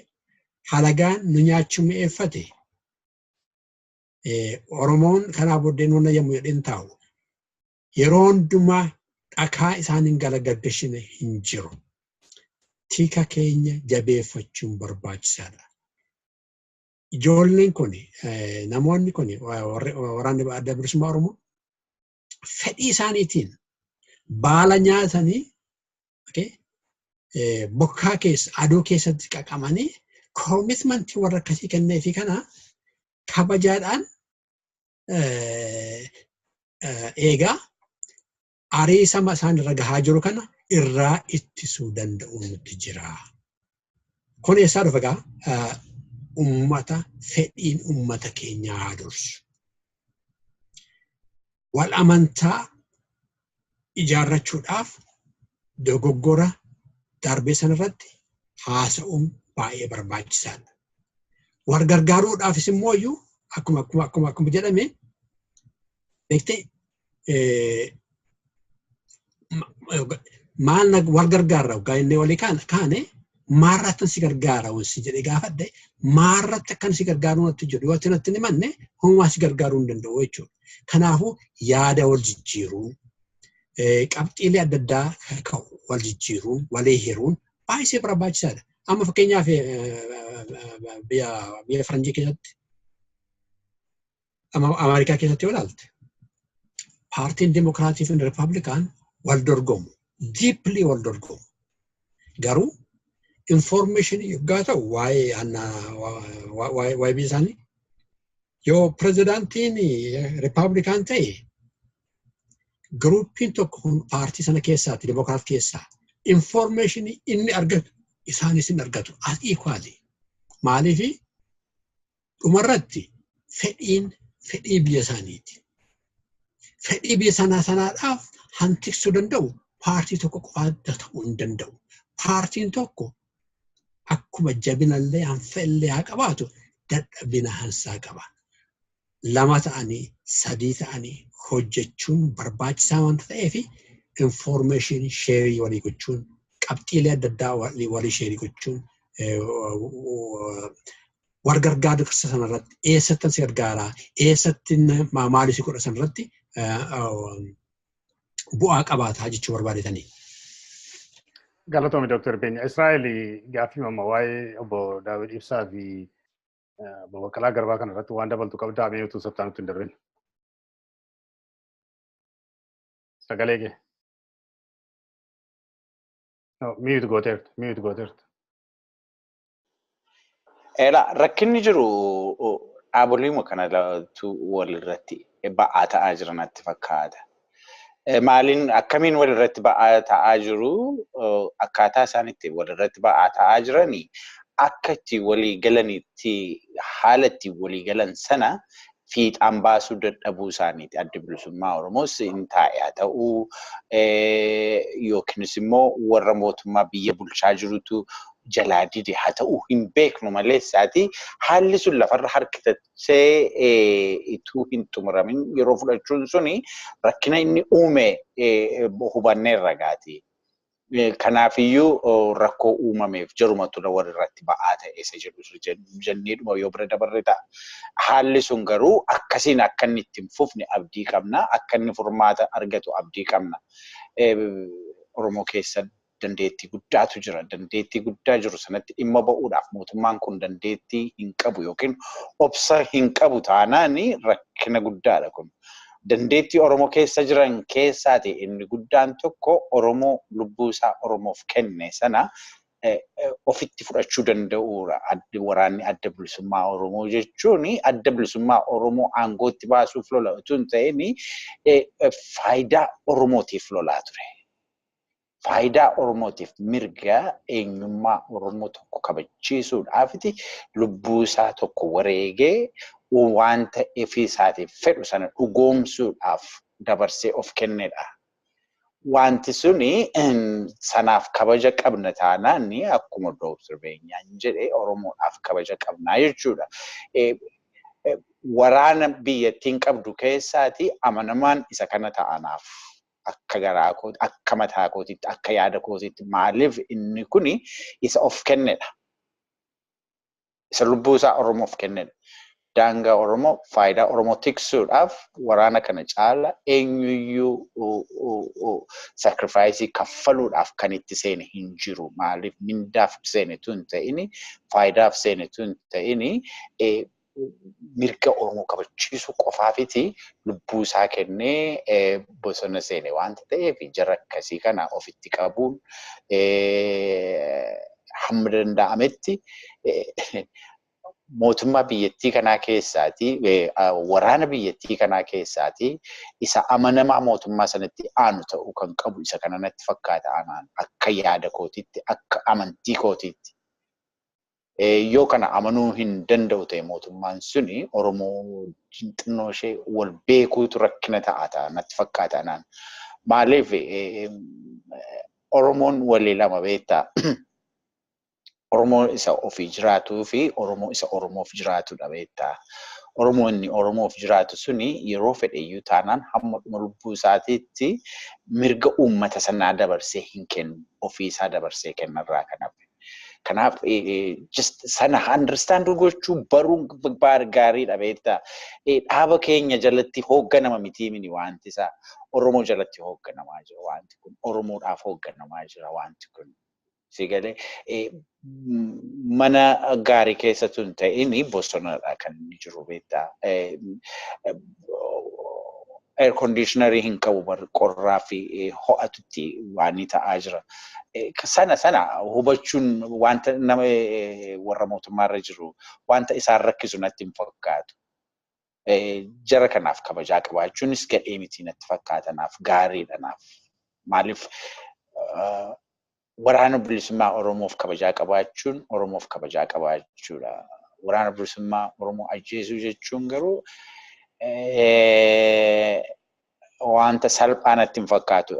halagaan nu nyaachuu mi'eeffate Oromoon kanaa booddee nuun yommuu jedheen taa'u yeroo hundumaa dhakaa isaaniin galagalchine hin jiru. Tika keenya jabeeffachuun barbaachisaadha. Ijoolleen kun, namoonni kun, waraanni Adda Bilisummaa Oromoo fedhii isaaniitiin baala nyaatanii, bokkaa keessa, aduu keessatti qaqamanii, commitmentii warra akkasii kenneefi kana kabajaadhaan eegaa ariisama isaan irra gahaa jiru kana irraa ittisuu danda'u nutti jira. Kun eessaa dhufa egaa? Uummata, fedhiin uummata keenyaa haa dursu. Wal amantaa ijaarrachuudhaaf dogoggora darbee sanarratti haasa'uun baay'ee barbaachisaadha. Wal gargaaruudhaafis immoo iyyuu akkuma jedhame beektee, maal wal gargaarra waggaa inni walii kaane, maarratti si gargaara wansi jedhee gaafadhe, maarratti akkan si gargaaruu natti jiru yoo ati natti hin himanne homaa si gargaaruu hin danda'u jechuudha. Kanaafuu yaada wal jijjiiruun, qabxiilee adda addaa ka'u wal jijjiiruun, walii hiruun baay'ee barbaachisaadha. Amma fakkeenyaaf biyya faranjii keessatti, Ameerikaa keessatti yoo ilaalte, paartiin Dimokiraatii fi Rippaabilikaan wal dorgomu. Deeply wal dorgomu. Garuu information yoggaa ta'u waa'ee waa'ee biyya isaanii, yoo pirezidaantiin Rippaabilikaan ta'e, groupiin tokko paartii sana keessaati, Dimokiraat keessaa, information inni argatu isaanis hin argatu as equally. Maaliifi dhumarratti fedhiin fedhii biyya isaaniiti. Fedhii biyya sanaa sanaadhaaf hantiksuu danda'u paartii tokko qofaa ta'uu hin danda'u. Paartiin tokko akkuma jabinallee hanfa'illee haa qabaatu, dadhabina hansaa qaba. Lama ta'anii, sadii ta'anii hojjechuun barbaachisaa wanta ta'eef, information share walii gochuun, qabxiilee adda addaa walii share gochuun, wal gargaaru sanarratti, eessatti si gargaaraa, eessatti maali si godha sanarratti bu'aa qabaataa jechuu barbaadetanii. Galatoomi, Dooktar Beenya. Israa'el, gaaffii mamma waa'ee obbo Daawit Ibsaa fi obbo Baqqalaa Garbaa kana irratti waan dabaltu qabdaa mee, utuu sabtaan nutti hin darbin? Sagalee kee. Mute gooteerta. Mute gooteerta. Eela, rakkinni jiru dhaaboliima kanatu walirratti ba'aa ta'aa jiran natti fakkaata. Maaliin, akkamiin walirratti ba'aa ta'aa jiru? Akkaataa isaan itti walirratti ba'aa ta'aa jiranii, akka itti walii galanitti, haala itti walii galan sana fiixaan baasuu dadhabuu isaaniiti. Adda Bilisummaa Oromoos hin taa'e haa ta'uu, yookiinis immoo warra mootummaa biyya bulchaa jirutu jalaa dide haa ta'uu, hin beeknu malee isaati haalli sun lafarra harkifatee ituu hin xumuramin yeroo fudhachuun suni rakkina inni uume hubanneerra gaati. Kanaafiyyuu rakkoo uumameef jarumatu walirratti ba'aa ta'e isa jedhu jenneedhuma yoo bira dabarre ta'a. Haalli sun garuu akkasiin akka inni itti hin fufne abdii qabna. Akka inni furmaata argatu abdii qabna. Oromoo keessa dandeettii guddaatu jira. Dandeettii guddaa jiru sanatti dhimma ba'uudhaaf mootummaan kun dandeettii hin qabu yookiin obsa hin qabu taanaan rakkina guddaadha kun. Dandeettii Oromoo keessa jiran keessaati inni guddaan tokko Oromoo lubbuu isaa Oromoof kenne sana ofitti fudhachuu danda'uudha. Waraanni Adda Bilisummaa Oromoo jechuun Adda Bilisummaa Oromoo aangootti baasuuf lola utuu hin ta'in faayidaa Oromootiif lolaa ture. Faayidaa Oromootiif, mirga eenyummaa Oromoo tokko kabachiisuudhaafiti lubbuu isaa tokko wareegee waan ta'eef isaatiif fedhu sana dhugoomsuudhaaf dabarsee of kennedha. Wanti suni sanaaf kabaja qabna taanaan akkuma Dooktar Beenyaan jedhe Oromoodhaaf kabaja qabnaa jechuudha. Waraana biyyattiin qabdu keessaati amanamaan isa kana ta'anaaf akka garaa kootti, akka mataa kootitti, akka yaada kootitti maaliif inni kuni isa of kennedha. Isa lubbuu isaa Oromoof kennedha. Daangaa Oromoo, faayidaa Oromoo tiksuudhaaf waraana kana caala eenyuyyuu sacrifice kaffaluudhaaf kan itti seene hin jiru. Maaliif mindaaf seene tun ta'ini, faayidaaf seene tun ta'ini, mirga Oromoo kabachiisuu qofaafiti lubbuu isaa kennee bosona seene waanta ta'eef jara akkasii kana ofitti qabuun hamma danda'ametti mootummaa biyyattii kanaa keessaati, waraana biyyattii kanaa keessaati isa amanamaa mootummaa sanatti aanu ta'uu kan qabu isa kana natti fakkaata anaan akka yaada kootitti, akka amantii kootitti. Yoo kana amanuu hin danda'u ta'e mootummaan suni Oromoo xinnoo ishee wal beekuutu rakkina ta'a natti fakkaata anaan. Maaliif Oromoon walii lama beektaa? Oromoo isa ofii jiraatuu fi Oromoo isa Oromoof jiraatudha beektaa. Oromoo inni Oromoof jiraatu suni yeroo fedheyyuu taanaan hamma dhuma lubbuu isaatiitti mirga uummata sanaa dabarsee hin kennu. Ofii isaa dabarsee kennarraa kan hafe. Kanaaf just sana understand gochuu baruun gaariidha beektaa. Dhaaba keenya jalatti hoogganama miti mini wanti isaa. Oromoo jalatti hoogganamaa jira wanti kun. Oromoodhaaf hoogganamaa jira wanti kun. Sigalee mana gaarii keessattuu hin ta'in bosonadha kan inni jiru beektaa. Air conditionerii hin qabu qorraa fi ho'atutti waan ta'aa jira. Sana sana hubachuun wanta nama warra mootummaarra jiru wanta isaan rakkisu natti hin fakkaatu. Jara kanaaf kabajaa qabaachuunis gadhee miti natti fakkaata naaf gaariidha naaf. Maaliif waraana bilisummaa Oromoof kabajaa qabaachuun Oromoof kabajaa qabaachuudha. Waraana bilisummaa Oromoo ajjeesuu jechuun garuu wanta salphaa natti hin fakkaatu.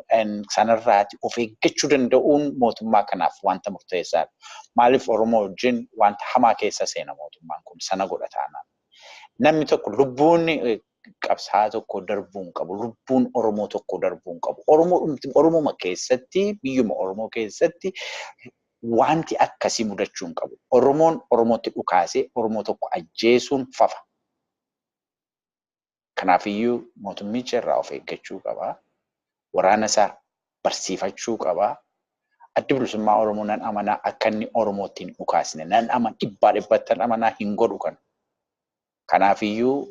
Sanarraati of eeggachuu danda'uun mootummaa kanaaf wanta murteessaadha. Maaliif Oromoo wajjin wanta hamaa keessa seena mootummaan kun sana godha taanaan. Namni tokko lubbuun qabsaa tokko darbuu hin qabu. Lubbuun Oromoo tokko darbuu hin qabu. Oromuma keessatti, biyyuma Oromoo keessatti wanti akkasii mudachuu hin qabu. Oromoon Oromootti dhukaasee Oromoo tokko ajjeesuun fafa. Kanaafiyyuu mootummicha irraa of eeggachuu qaba. Waraana isaa barsiifachuu qaba. Addi bilisummaa Oromoo nan amanaa akka inni Oromootti hin dhukaasne. Nan amana 100% amanaa hin godhu kana. Kanaafiyyuu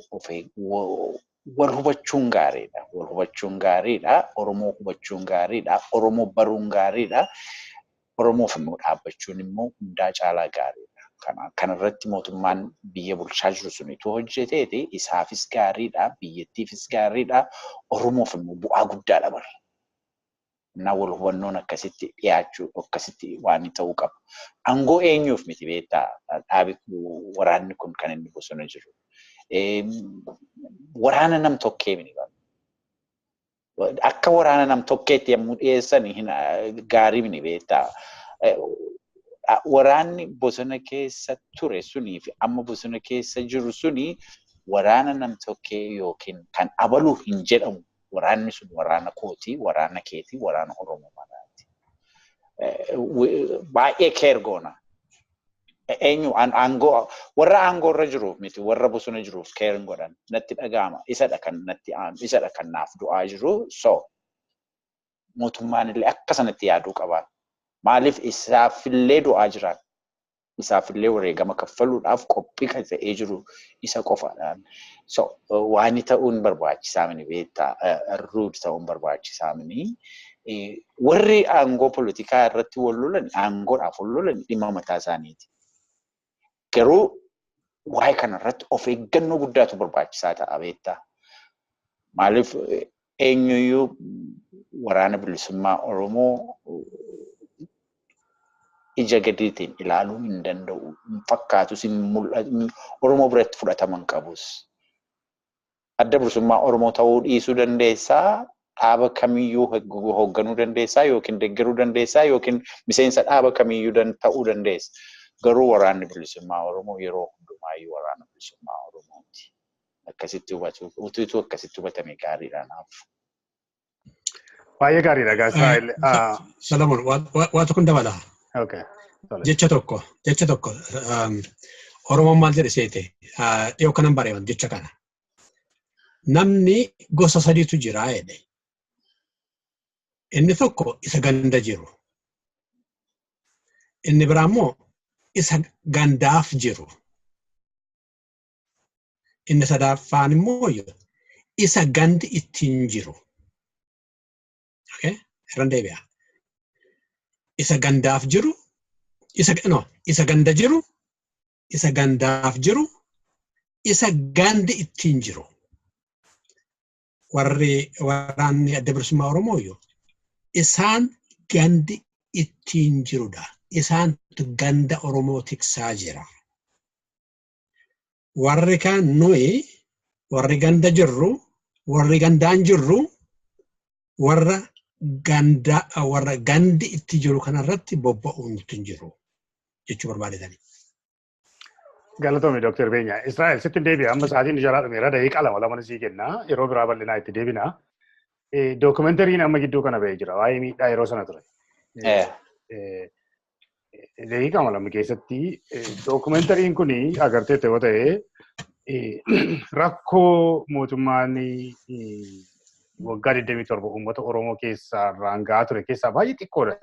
wal hubachuun gaariidha. Wal hubachuun gaariidha. Oromoo hubachuun gaariidha. Oromoo baruun gaariidha. Oromoof immoo dhaabbachuun immoo hundaa caalaa gaariidha. Kanarratti mootummaan biyya bulchaa jiru sun itoo hojjeteeti isaafis gaariidha, biyyattiifis gaariidha, Oromoof immoo bu'aa guddaadha bara. Innaa wal hubannoon akkasitti dhiyaachuu, akkasitti waan ta'uu qaba. Aangoo eenyuuf miti beektaa dhaabi waraanni kun kan inni bosona jiru. Waraana nam tokkee miti. Akka waraana nam tokkeetti yommuu dhiyeessan gaarii miti beektaa. Waraanni bosona keessa ture sunii fi amma bosona keessa jiru suni waraana nam tokkee yookiin kan abaluu hin jedhamu. Waraanni sun waraana kootii, waraana keetii, waraana Oromoo maraati. Baay'ee keer goona. Eenyu aangoo warra aangoo irra jiruuf miti warra bosona jiruuf keer hin godhan natti dhaga'ama. Isadha kan natti aanu, isadha kan naaf du'aa jiru. So mootummaan illee akka sanatti yaaduu qaba. Maaliif isaafillee du'aa jiran, isaafillee wareegama kaffaluudhaaf qophii kan ta'ee jiru isa qofaadhaan. So waan ta'uun barbaachisaa mini beektaa, rude ta'uun barbaachisaa mini. Warri aangoo politikaa irratti wal lolan, aangoodhaaf wal lolan dhimma mataa isaaniiti. Garuu waa'ee kanarratti of eeggannoo guddaatu barbaachisaa ta'a beektaa. Maaliif eenyuyyuu waraana bilisummaa Oromoo ija gadiitiin ilaaluu hin danda'u. Hin fakkaatus, hin mul'atu. Oromoo biratti fudhatama hin qabus. Adda bilisummaa Oromoo ta'uu dhiisuu dandeessaa. Dhaaba kamiyyuu hoogganuu dandeessaa yookiin deeggaruu dandeessaa yookiin miseensa dhaaba kamiyyuu ta'uu dandeessa. Garuu waraanni bilisummaa Oromoo yeroo hundumaayyuu waraana bilisummaa Oromooti. Akkasitti hubatu, utuutu akkasitti hubatame gaariidha naaf. Baay'ee gaariidha Israa'el. Salamoon, waa tokko dabala. Jecha tokko Oromoon maal jedhe seete, dhiyoo kanan bareewan jecha kana. Namni gosa sadiitu jira jedhe. Inni tokko isa ganda jiru. Inni biraa immoo isa gandaaf jiru. Inni sadaffaan immoo isa gandi ittiin jiru. Okay? Irran deebi'a. Isa gandaaf jiru, isa, no, isa ganda jiru, isa gandaaf jiru, isa gandi ittiin jiru. Warri waraanni Adda Bilisummaa Oromoo iyyuu isaan gandi ittiin jirudha. Isaantu ganda Oromoo tiksaa jira. Warri kaan nuyi, warri ganda jirru, warri gandaan jirru, warra ganda, warra gandi itti jiru kanarratti bobba'uun nutti hin jiru jechuu barbaadetani. Galatoomi, Dooktar Beenyaa. Israa'el, sitti deebi'a. Amma sa'aatiin jalaa dhumeera. Daqiiqaa lama lama sii kenna. Yeroo biraa bal'inaa itti deebina. Dookumentariin amma gidduu kana ba'ee jira. Waa'ee miidhaa yeroo sana ture. Daqiiqaa 2 keessatti, dookumentariin kun agartee yoo ta'e, rakkoo mootummaan waggaa 27 uummata Oromoo keessaa raangaa ture keessaa baay'ee xiqqoodha.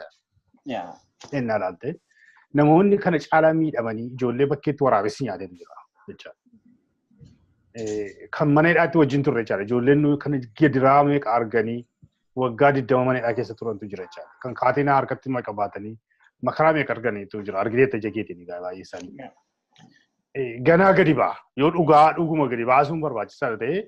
Innaa ilaalte. Namoonni kana caalaa miidhamanii ijoollee bakkeetti waraabessi nyaatetu jira jechaadha. Kan mana hidhaatti wajjin turre jechaadha. Ijoolleen kan gidiraa meeqa arganii waggaa 20 mana hidhaa keessa turantu jira jechaadha. Kan kaatinaa harkatti maqa baatanii makaraa meeqa arganiitu jira. Argineetta ija keetiin baay'ee isaanii. Ganaa gadi ba'a. Yoo dhugaa dhuguma gadi baasuun barbaachisaa ta'e,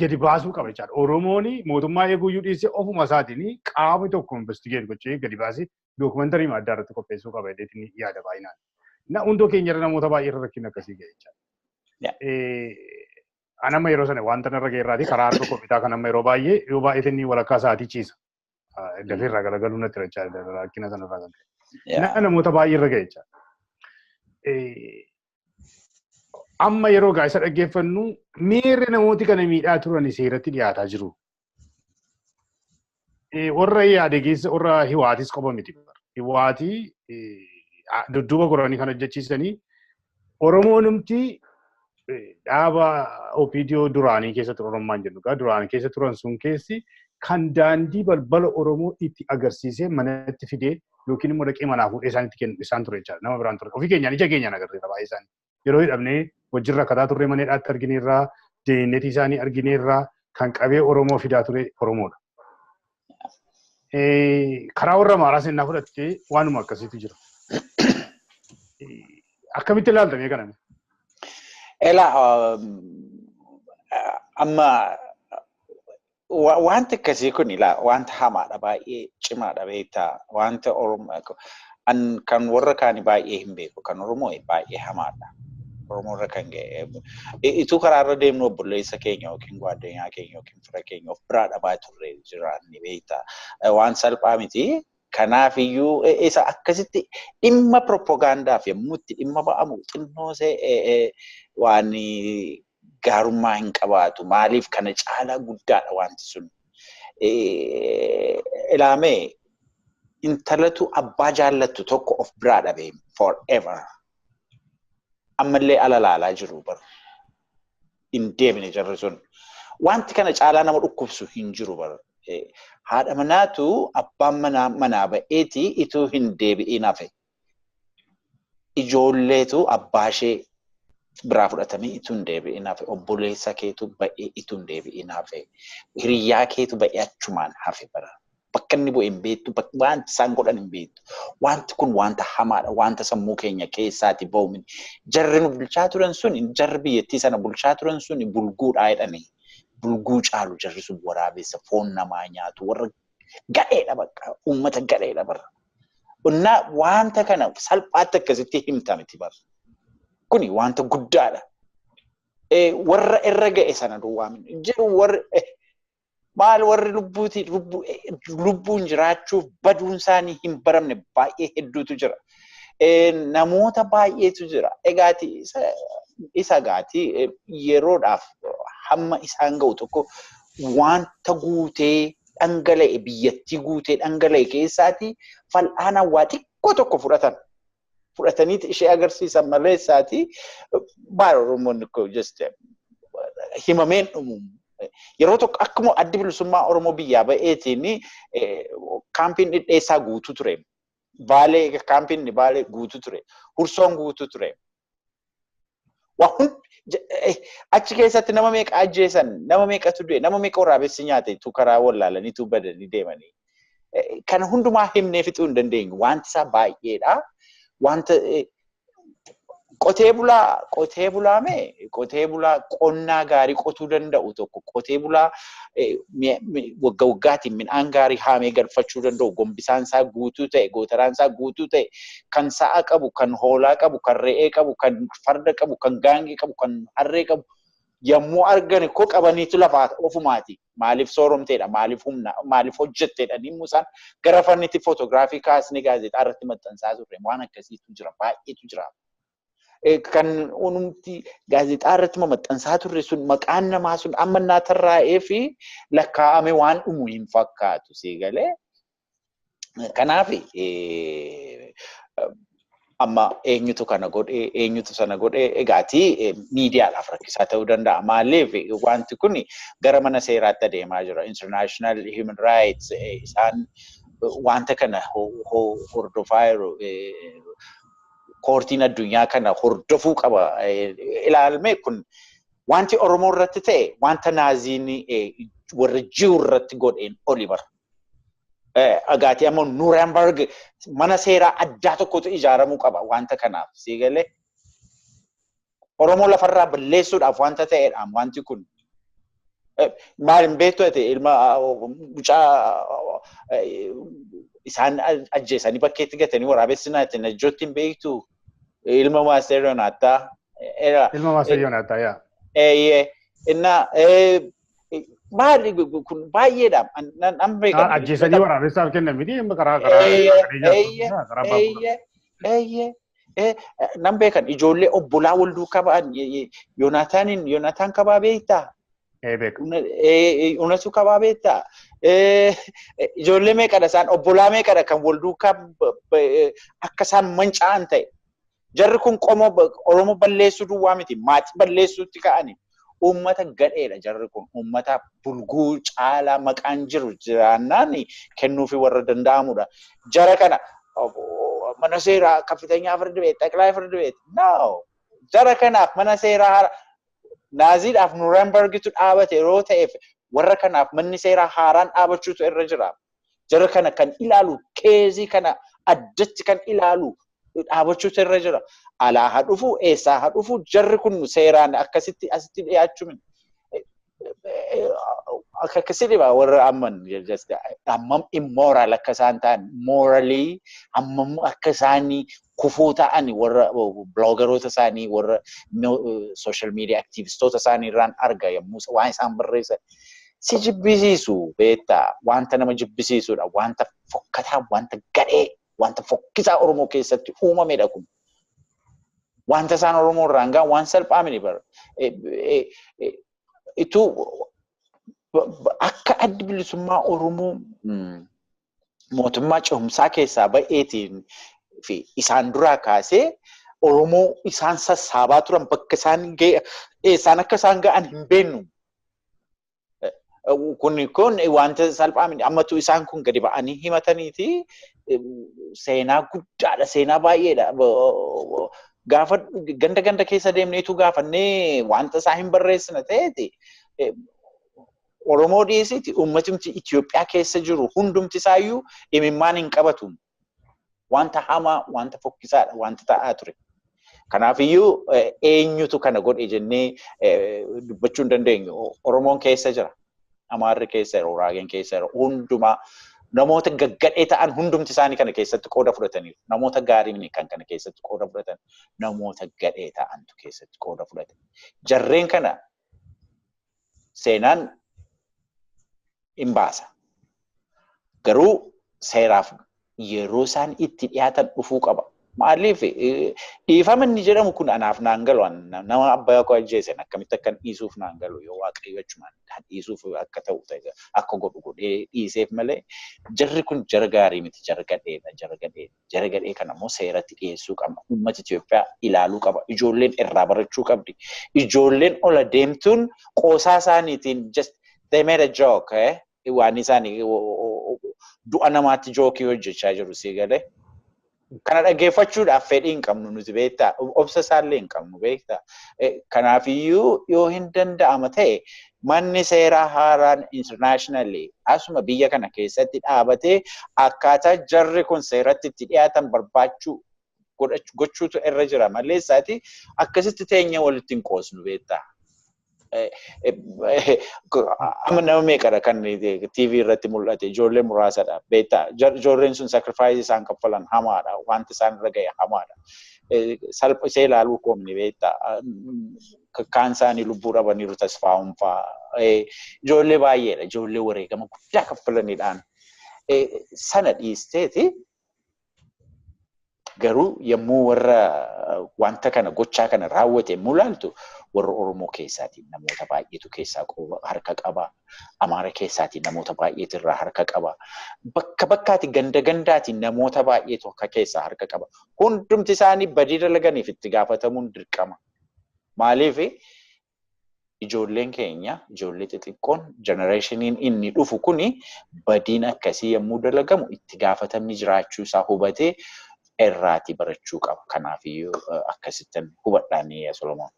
gadi baasuu qaba jechaadha. Oromoon mootummaa eeguyyuu dhiisee ofuma isaatiin qaamni tokko investigate gochee gadi baasee dookumentarii addaa irratti qopheessuu qaba jedheetiin yaada baay'inaan. Na hundoo keenya irra namoota baay'ee irra rakkina akkasii ga'e jechaadha. An amma yeroo sana wanta narra ga'e irraati karaa harka koo kan amma yeroo baay'ee yoo baay'ee walakkaa sa'aatii ciisa. Dafee irraa galagaluu natti jechaadha, rakkina sanarraa kan ka'e. Na namoota baay'ee irra ga'e jechaadha. Amma yeroo gaa isa dhaggeeffannu, miirri namooti kana miidhaa turan seeratti dhiyaataa jiru. Warra yaade keessa warra hiwaatis qofa miti. Hiwaatii dudduuba goranii kan hojjechiisanii Oromoonumti dhaaba OPDO duraanii keessa turan, Orommaan jennu gaa duraanii keessa turan sun keessi kan daandii balbala Oromoo itti agarsiisee manatti fidee yookiin immoo dhaqee manaa fuudhee isaanitti kennu isaan ture jechaadha. Nama biraan ture. Ofii keenyaan ija keenyaan agarreera baay'ee isaanii. Yeroo hidhamnee wajjin rakkataa turre mana hidhaatti argineerraa, deegnetii isaanii argineerraa, kan qabee Oromoo fidaa ture Oromoodha. Karaa warra Amaaraa seenaa fudhattee waanuma akkasiitu jira. Akkamitti ilaaltamee kana? Elaa, amma wanti akkasii kun ilaa wanta hamaadha, baay'ee cimaadha, beektaa. Wanta Oromoo an kan warra kaanii baay'ee hin beeku, kan Oromoo baay'ee hamaadha. Oromoo irra kan ga'e. Ituu karaa irra deemnu obboleessa keenya yookiin gwaaddanyaa keenya yookiin fira keenya of biraa dhabaa turre jiraanni, beektaa. Waan salphaa miti. Kanaafiyyuu isa akkasitti dhimma propagaandaaf yommuu itti dhimma ba'amu xinnoo waan gaarummaa hin qabaatu. Maaliif, kana caalaa guddaadha wanti sun. Ilaamee, intalatu abbaa jaallattu tokko of biraa dhabee forever. Ammallee ala laalaa jiru bara. Hin deebine jarri sun. Wanti kana caalaa nama dhukkubsu hin jiru bara. Haadha manaatu abbaan manaa manaa ba'eeti ituu hin deebi'in hafe. Ijoolleetu abbaa ishee biraa fudhatamee ituu hin deebi'in hafe. Obboleessa keetu ba'ee ituu hin deebi'in hafe. Hiriyyaa keetu ba'ee achumaan hafe bara. Bakka inni bu'e hin beektu, wanti isaan godhan hin beektu. Wanti kun wanta hamaadha, wanta sammuu keenya keessaati ba'u. Jarri nu bulchaa turan sun, jarri biyyattii sana bulchaa turan sun bulguudhaa jedhanii. Bulguu caalu jarri sun, waraabessa foon namaa nyaatu, warra gadheedha, bakka uummata gadheedha bara. Innaa wanta kana salphaatti akkasitti himta miti bara. Kuni wanta guddaadha. Warra irra ga'e sana duwwaa jedhu warri Maal warri lubbuun jiraachuuf baduun isaanii hin baramne baay'ee hedduutu jira. Namoota baay'eetu jira. Egaati isa gaati yeroodhaaf hamma isaan ga'u tokko wanta guutee dhangala'e biyyattii guutee dhangala'e keessaati fal'aana waa xiqqoo tokko fudhatan. Fudhataniiti ishee agarsiisan maleessaati maal Oromoon just himameen dhumu. Yeroo tokko akkuma addi bilisummaa Oromoo biyyaa ba'eetiin kaampiin dhidheessaa guutuu ture. Baalee kaampiin Baalee guutuu ture. Hursoon guutuu ture. Achi keessatti nama meeqa ajjeesan, nama meeqatu du'e, nama meeqa waraabessi nyaate tu karaa wallaalanii tu badanii deemanii. Kana hundumaa himnee fixuu hin dandeenyu. Wanti isaa baay'eedha. Wanta qotee bulaa qonnaa gaarii qotuu danda'u tokko, qotee bulaa wagga waggaatiin midhaan gaarii haamee galfachuu danda'u, gombisaan isaa guutuu ta'e, gootaraan isaa guutuu ta'e, kan sa'a qabu, kan hoolaa qabu, kan re'ee qabu, kan farda qabu, kan gaangee qabu, kan harree qabu, yommuu argan koo qabaniitu lafaa ofumaati. Maaliif sooromteedha, maaliif humna, maaliif hojjetteedha, dhimmu isaan gara fannitti footoogiraafii kaasnee gaazexaa irratti maxxansaa turre. Waan akkasiitu jira, baay'eetu jira. Kan onumti gaazexaa irratti maxxansaa turre sun maqaan namaa sun amma naa tarraa'ee fi lakkaa'ame waan dhumu hin fakkaatu sii galee. Kanaaf amma eenyutu kana godhee eenyutu sana godhee egaati miidiyaadhaaf rakkisaa ta'uu danda'a. Maaliif wanti kun gara mana seeraatti adeemaa jira. International Human Rights isaan wanta kana hordofaa jiru. Koortiin addunyaa kana hordofuu qaba. Ilaalme kun wanti Oromoo irratti ta'e wanta naaziin warra jiru irratti godheen oli bara. Agaati ammoo Nuremberg mana seeraa addaa tokkotu ijaaramuu qaba wanta kanaaf. Sii galee Oromoo lafarraa balleessuudhaaf wanta ta'edha wanti kun. Maal hin beektu ati ilma mucaa isaan ajjeesanii bakkeetti gatanii waraabessi naatti najjootti hin beektu. Ilma Maaster Yoonaattaa. Ilma Maaster Yoonaattaa yaa. Eeyyee. Inna maali kun baay'eedha. Nan beekan. Ajjeesanii waraabessaaf kennan miti karaa karaa. Eeyyee. Eeyyee. Nan beekan ijoollee obbolaa wal duukaa ba'an Yoonaataan kabaa beektaa? Unatu kabaa beektaa? Ijoollee meeqadha isaan obbolaa meeqadha kan wal duukaa akka isaan manca'an ta'e. Jarri kun qomoo Oromoo balleessuu duwwaa miti maatii balleessuutti ka'ani. Uummata gadheedha jarri kun uummata bulguu caalaa maqaan jiru jiraannaan kennuufi warra danda'amudha. Jara kana mana seeraa kafitanyaa firdi beet, xaqilaa firdi beet. No! Jara kanaaf mana seeraa naaziidhaaf Nurembergitu dhaabate yeroo ta'eef warra kanaaf manni seeraa haaraan dhaabachuutu irra jira. Jara kana kan ilaalu keezii kana addatti kan ilaalu dhaabachuutu irra jira. Alaa haa dhufu, eessaa haa dhufu, jarri kun seeraan akkasitti asitti dhiyaachuu miti. Akkasii dhiba warra amman hammam immoral akka isaan ta'an morally hammam akka isaanii kufuu ta'an warra bloggeroota isaanii warra social media activistoota isaanii irraan arga yommuu waan isaan barreessan si jibbisiisu beektaa wanta nama jibbisiisudha wanta fokkataa wanta gadhee wanta fokkisaa Oromoo keessatti uumamedha kun. Wanta isaan Oromoo irraan ga'an waan salphaa miti bara. Itu akka addi bilisummaa Oromoo mootummaa cehumsaa keessaa ba'eetiin fi isaan duraa kaasee Oromoo isaan sassaabaa turan bakka isaan isaan akka isaan ga'an hin beeknu. Kun wanta salphaa miti. Ammatu isaan kun gadi ba'anii himataniiti seenaa guddaadha, seenaa baay'eedha. Gaafa ganda ganda keessa deemneetu gaafannee wanta isaa hin barreessina ta'eeti. Oromoo dhiisiiti uummatumti Itoophiyaa keessa jiru hundumti isaayyuu imimmaan hin qabatu. Wanta hamaa, wanta fokkisaadha, wanta ta'aa ture. Kanaafiyyuu eenyutu kana godhe jennee dubbachuu hin dandeenyu. Oromoon keessa jira. Amaarri keessa jira, Uraageen keessa jira, hundumaa namoota gaggadhee ta'an hundumti isaanii kana keessatti qooda fudhataniiru. Namoota gaariin kan kana keessatti qooda fudhatan, namoota gadhee ta'antu keessatti qooda fudhatan. Jarreen kana seenaan Hin baasa. Garuu seeraaf yeroo isaan itti dhiyaatan dhufuu qaba. Maaliif dhiifama inni jedhamu kun anaaf naan galu, nama abbaa koo ajjeesen akkamitti akkan dhiisuuf naan galu, yoo Waaqayyo achumaan dhiisuuf akka ta'u akka godhu godhee dhiiseef malee, jarri kun jara gaarii miti, jara gadheedha, jara gadhee. Jara gadhee kana immoo seeratti dhiyeessuu qabna. Uummata Itoophiyaa ilaaluu qaba. Ijoolleen irraa barachuu qabdi. Ijoolleen ola deemtuun qoosaa isaaniitiin, just they made a joke, waan isaanii du'a namaatti joke hojjechaa jiru, sii galee. Kana dhaggeeffachuudhaaf fedhii hin qabnu nuti, beektaa. Obsa isaallee hin qabnu, beektaa. Kanaafiyyuu yoo hin danda'ama ta'e, manni seeraa haaraan internationally asuma biyya kana keessatti dhaabatee akkaataa jarri kun seeratti itti dhiyaatan barbaachuu gochuutu irra jira malee isaati akkasitti teenya walitti hin qoosnu, beektaa. Amma nama meeqadha kan TV irratti mul'ate? Ijoollee muraasadha, beektaa. Ijoolleen sun sacrifice isaan kaffalan hamaadha, wanti isaan irra ga'e hamaadha. Salphisee ilaaluu koomni, beektaa. Kaan isaanii lubbuu dhabaniiru, Tasfaa'uun fa'aa. Ijoollee baay'eedha, ijoollee wareegama guddaa kaffalaniidhaan. Sana dhiisteeti garuu yommuu warra wanta kana gochaa kana raawwate yommuu ilaaltu, warra Oromoo keessaatiin namoota baay'eetu keessaa harka qaba. Amaara keessaatiin namoota baay'eetu irraa harka qaba. Bakka bakkaati, ganda gandaatiin namoota baay'eetu akka keessaa harka qaba. Hundumti isaanii badii dalaganiif itti gaafatamuun dirqama. Maaliif ijoolleen keenya, ijoollee xixiqqoon, generationiin inni dhufu kuni badiin akkasii yommuu dalagamu itti gaafatamni jiraachuu isaa hubatee irraati barachuu qaba. Kanaafiyyuu akkasittan hubadhaan, Solomoon.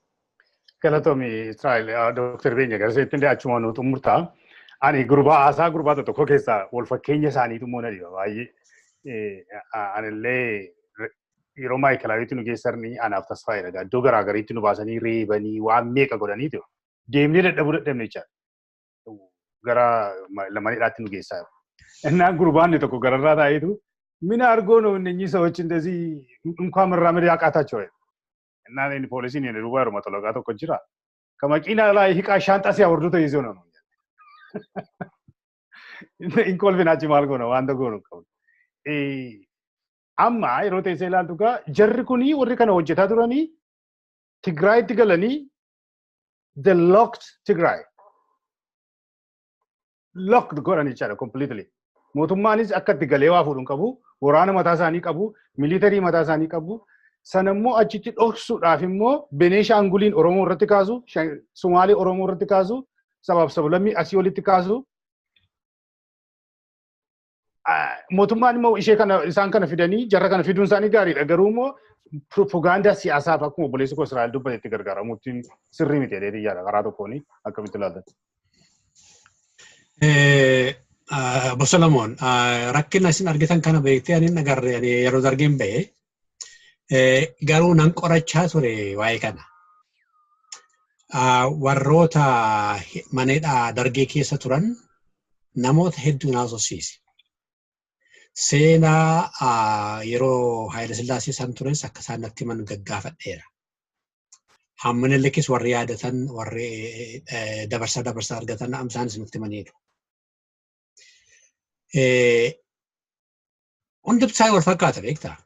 Galatoomi, Israa'el. Dooktar Beenya, gara seetti achuma nu xumurtaa. Ani gurbaa haasaa gurbaa tokko keessaa wal fakkeenya isaaniitu immoo na dhiba baay'ee. Anillee yeroo maayikilaawitti nu geessanii anaaf Tasfaa'eedha. Iddoo garaa gariitti nu baasanii reebanii waan meeqa godhaniitu deemnee dadhabuu dadhabne jechaadha. Gara lamanidhaatti nu geessaa jiru. Innaan gurbaan tokko gararraa taa'eetu ምን አድርጎ ነው እነኚህ ሰዎች እንደዚህ እንኳን መራመድ ያቃታቸው? እና ፖሊሲን የዱባ yeroo toloqaa tokko jira. ከመኪና ላይ ዕቃ ሻንጣ ሲያወርዱ ተይዞ ነው ነው inkolfin achi maal goona, wanta goonu qabu. Amma yeroo teessee ilaaltu gaa, jarri kuni warri kana hojjetaa turanii Tigraayitti galanii the locked Tigray. Locked godhan jechaadha completely. Mootummaanis akka itti galee waa fuudhu hin qabu, waraana mataa isaanii qabu, militarii mataa isaanii qabu. Sana immoo achitti dhoksuudhaaf immoo Beneeshaanguliin Oromoo irratti kaasu, Sumaalee Oromoo irratti kaasu, sabaaf sablammii asii olitti kaasu. Mootummaan immoo ishee kana isaan kana fidanii jarra kana fiduun isaanii gaariidha. Garuu immoo propagaandaa siyaasaaf akkuma obboleessi koo Israa'el dubbatetti gargaaramuutti sirrii miti jedhee yaada karaa tokkoon. Akkamitti ilaaltan? Obbo Solomoon, rakkina isin argitan kana beektee ani hin agarre, ani yeroo dargeen ba'e, garuu nan qorachaa ture waa'ee kana. Warroota maneedhaa dargee keessa turan namoota hedduu naasofsiise. Seenaa yeroo Haayila Sillaasee san tures akka isaan natti himan gaggaafadheera. Hammanilleekis warri yaadatan, warri dabarsa dabarsa argatan isaanis natti himaniiru. Hundi isaa wal fakkaata, beektaa?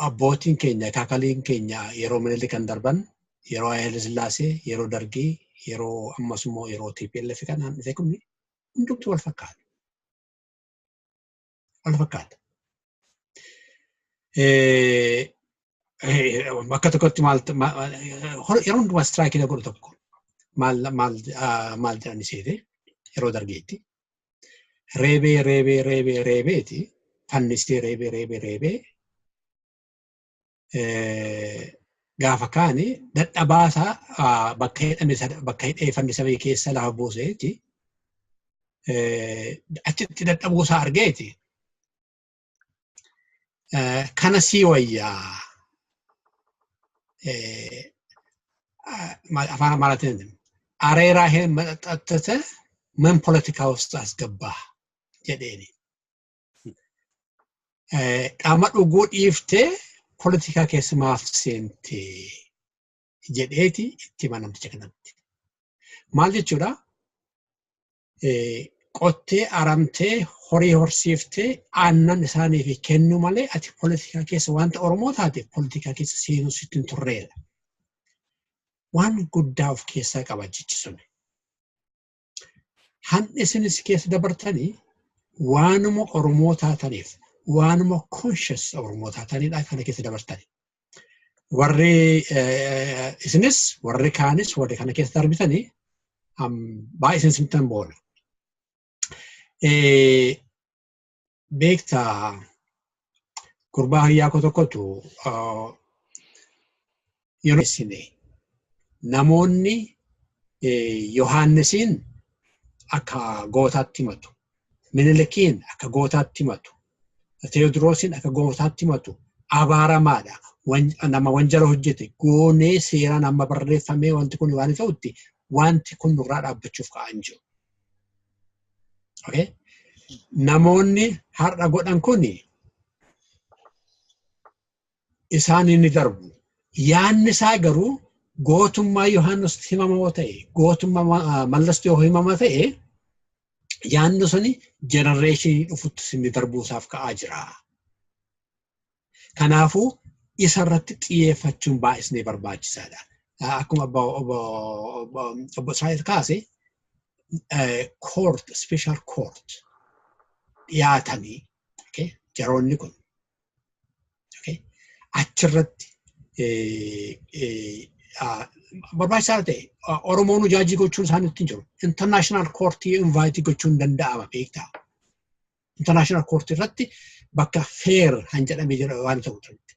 Abbootiin keenya, akaakaliin keenya yeroo Minilik kan darban, yeroo Haayila Sillaasee, yeroo Dargii, yeroo ammas immoo yeroo TPLF kanaan dhufe kun hundumti wal fakkaata. Wal fakkaata. Bakka tokkotti maal yeroo hundumaa strike godhu tokko maal maal maal jedhani seete, yeroo dargeetti reebee reebee reebee reebeeti fannisee reebee reebee reebee gaafa kaani dadhabaasaa bakka hidhame, bakka hidhee fannisame keessa lafa buuseeti, achitti dadhabuusaa argeeti, kana sii wayyaa, afaan Amaaraatiin አሬራህን መጠጣት ምን ፖለቲካ ውስጥ አስገባህ jedheeni. Dhama dhuguu dhiiftee poolitikaa keessa maaf seente jedheeti itti hima namticha kanatti. Maal jechuudha? Qottee aramtee horii horsiiftee aannan isaaniif kennu malee ati poolitikaa keessa wanta Oromoo taateef poolitikaa keessa seenuu sitti hin turreedha. Waan guddaa of keessaa qaba jechi sun. Hanni isinis keessa dabartanii waanuma Oromoo taataniif waanuma conscious Oromoo taatanidha kana keessa dabartanii. Warri isinis warri kaanis warri kana keessa darbitanii baay'ee isin simtan boona. Beektaa, gurbaa hiriyaa koo tokkotu yeroo isine namoonni Yohaannisiin akka gootaatti himatu, Minilikiin akka gootaatti himatu, Teewodiroosiin akka gootaatti himatu, abaaramaadha. Nama wanjala hojjete goonee seeraan amma barreeffamee wanti kun waan ta'utti wanti kun nurraa dhaabbachuuf ka'an jiru. Okay? Namoonni har'a godhan kun isaan inni darbu. Yaanni isaa garuu gootummaa Yohaannis himamoo ta'e, gootummaa Mallas yoo himama ta'e, yaanni suni jenereeshinii dhufutti inni darbuusaaf ka'aa jira. Kanaafuu isarratti xiyyeeffachuun baay'isnee barbaachisaadha. Akkuma obbo Israa'el kaase, court, special court dhiyaatanii jaroonni kun achirratti barbaachisaa ta'e Oromoon judge gochuun isaan ittiin jiru. International courtii invite gochuun danda'ama beektaa. International court irratti bakka fair han jedhamee jira waan ta'u irratti.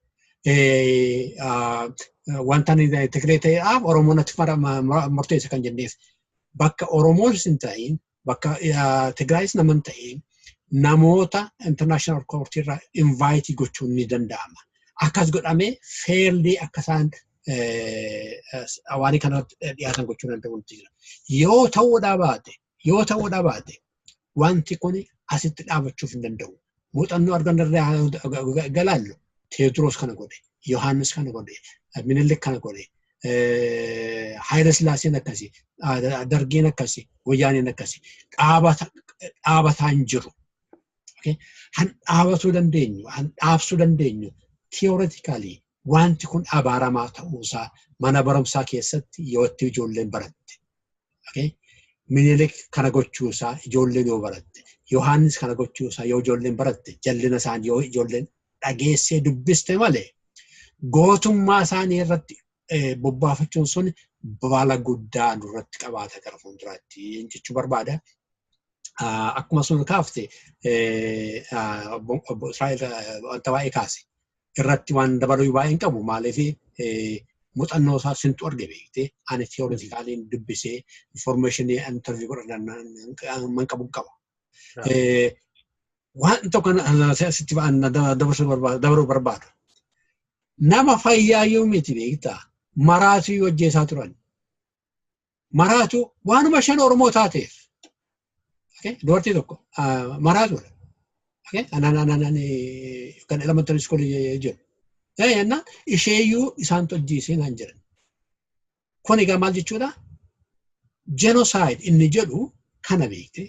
Wanta Tigree ta'eedhaaf Oromoon atti murteessa kan jenneef bakka Oromoonis hin ta'in, bakka Tigraayis nama hin ta'in, namoota international court irraa invite gochuun ni danda'ama. Akkas godhamee fairly akka isaan waan kanarratti dhiyaatan gochuu danda'u jira. Yoo ta'uudhaa baate wanti kun asitti dhaabachuuf hin danda'u. Muuxannoo argannarraa galaallu Teewodiroos kana godhe, Yohaannis kana godhe, Minilik kana godhe, Haayila Sillaaseen akkasi, Dargiin akkasi, Wayyaaneen akkasi. Dhaabataa hin jiru. Han dhaabatuu dandeenyu, han dhaabsuu dandeenyu, theoretically wanti kun abaaramaa ta'uusaa mana barumsaa keessatti yoo itti ijoolleen baratte. Minilik kana gochuusaa ijoolleen yoo baratte, Yohaannis kana gochuusaa yoo ijoolleen baratte, jallina isaanii yoo ijoolleen dhageessee dubbiste malee gootummaa isaanii irratti bobbaafachuun sun baala guddaa nurratti qabaata gara fuulduraatti jechuu barbaada. Akkuma sun kaafte, obbo Israa'el wanta baay'ee kaase irratti waan dabaluu baay'ee hin qabu. Maaliif, muuxannoo isaa sintu arge beekte. Ani theoretically dubbisee information interview godhan man qabu qaba. Waan tokko sitti dabaruu barbaadu. Nama fayyaayyuu miti beektaa, maraatu hojjeesaa turan. Maraatu waanuma shan Oromoo taateef. Dubartii tokko maraatuudha. Anaan kan elementary school jiru. Jennaan isheeyyuu isaantu ajjeesee naan jedhan. Kun egaa maal jechuudha? Genocide inni jedhu kana beekte,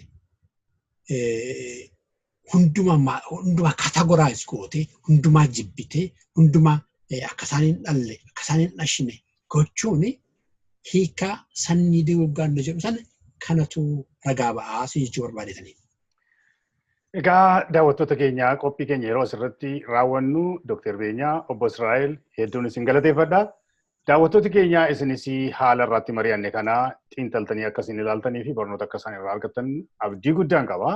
hundumaa categorize gootee, hundumaa jibbitee, hundumaa akka isaan hin dhalle, akka isaan hin dhashine gochuun hiikaa sanyii duguuggaa jedhu sana kanatu ragaa ba'aa si jechuu barbaadetanii. Egaa daawwattoota keenya, qophii keenya yeroo asirratti raawwannu, Dooktar Beenyaa, obbo Israa'el, hedduun isin galateeffadha. Daawwattoota keenya, isinis haala irratti mari'anne kana xiinxaltanii akka isin ilaaltanii fi barnoota akka isaan irraa argattan abdii guddaan qaba.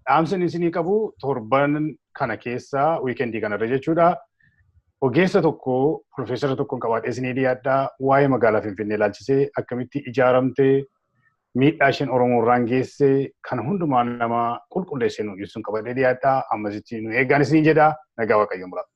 Dhaamsi isinii qabu, torban kana keessa, weekendii kanarra jechuudha. Ogeessa tokko, profeesara tokkoon qabaadhee isinii dhiyaadhaa. Waa'ee magaalaa Finfinnee ilaalchisee, akkamitti ijaaramtee, miidhaa isheen Oromoo irraan geesse kan hundumaa nama qulqulleessee nu ibsuun qabadhee dhiyaadhaa. Ammasitti nu eegaan isiniin jedha. Nagaa Waaqayyoon biraa.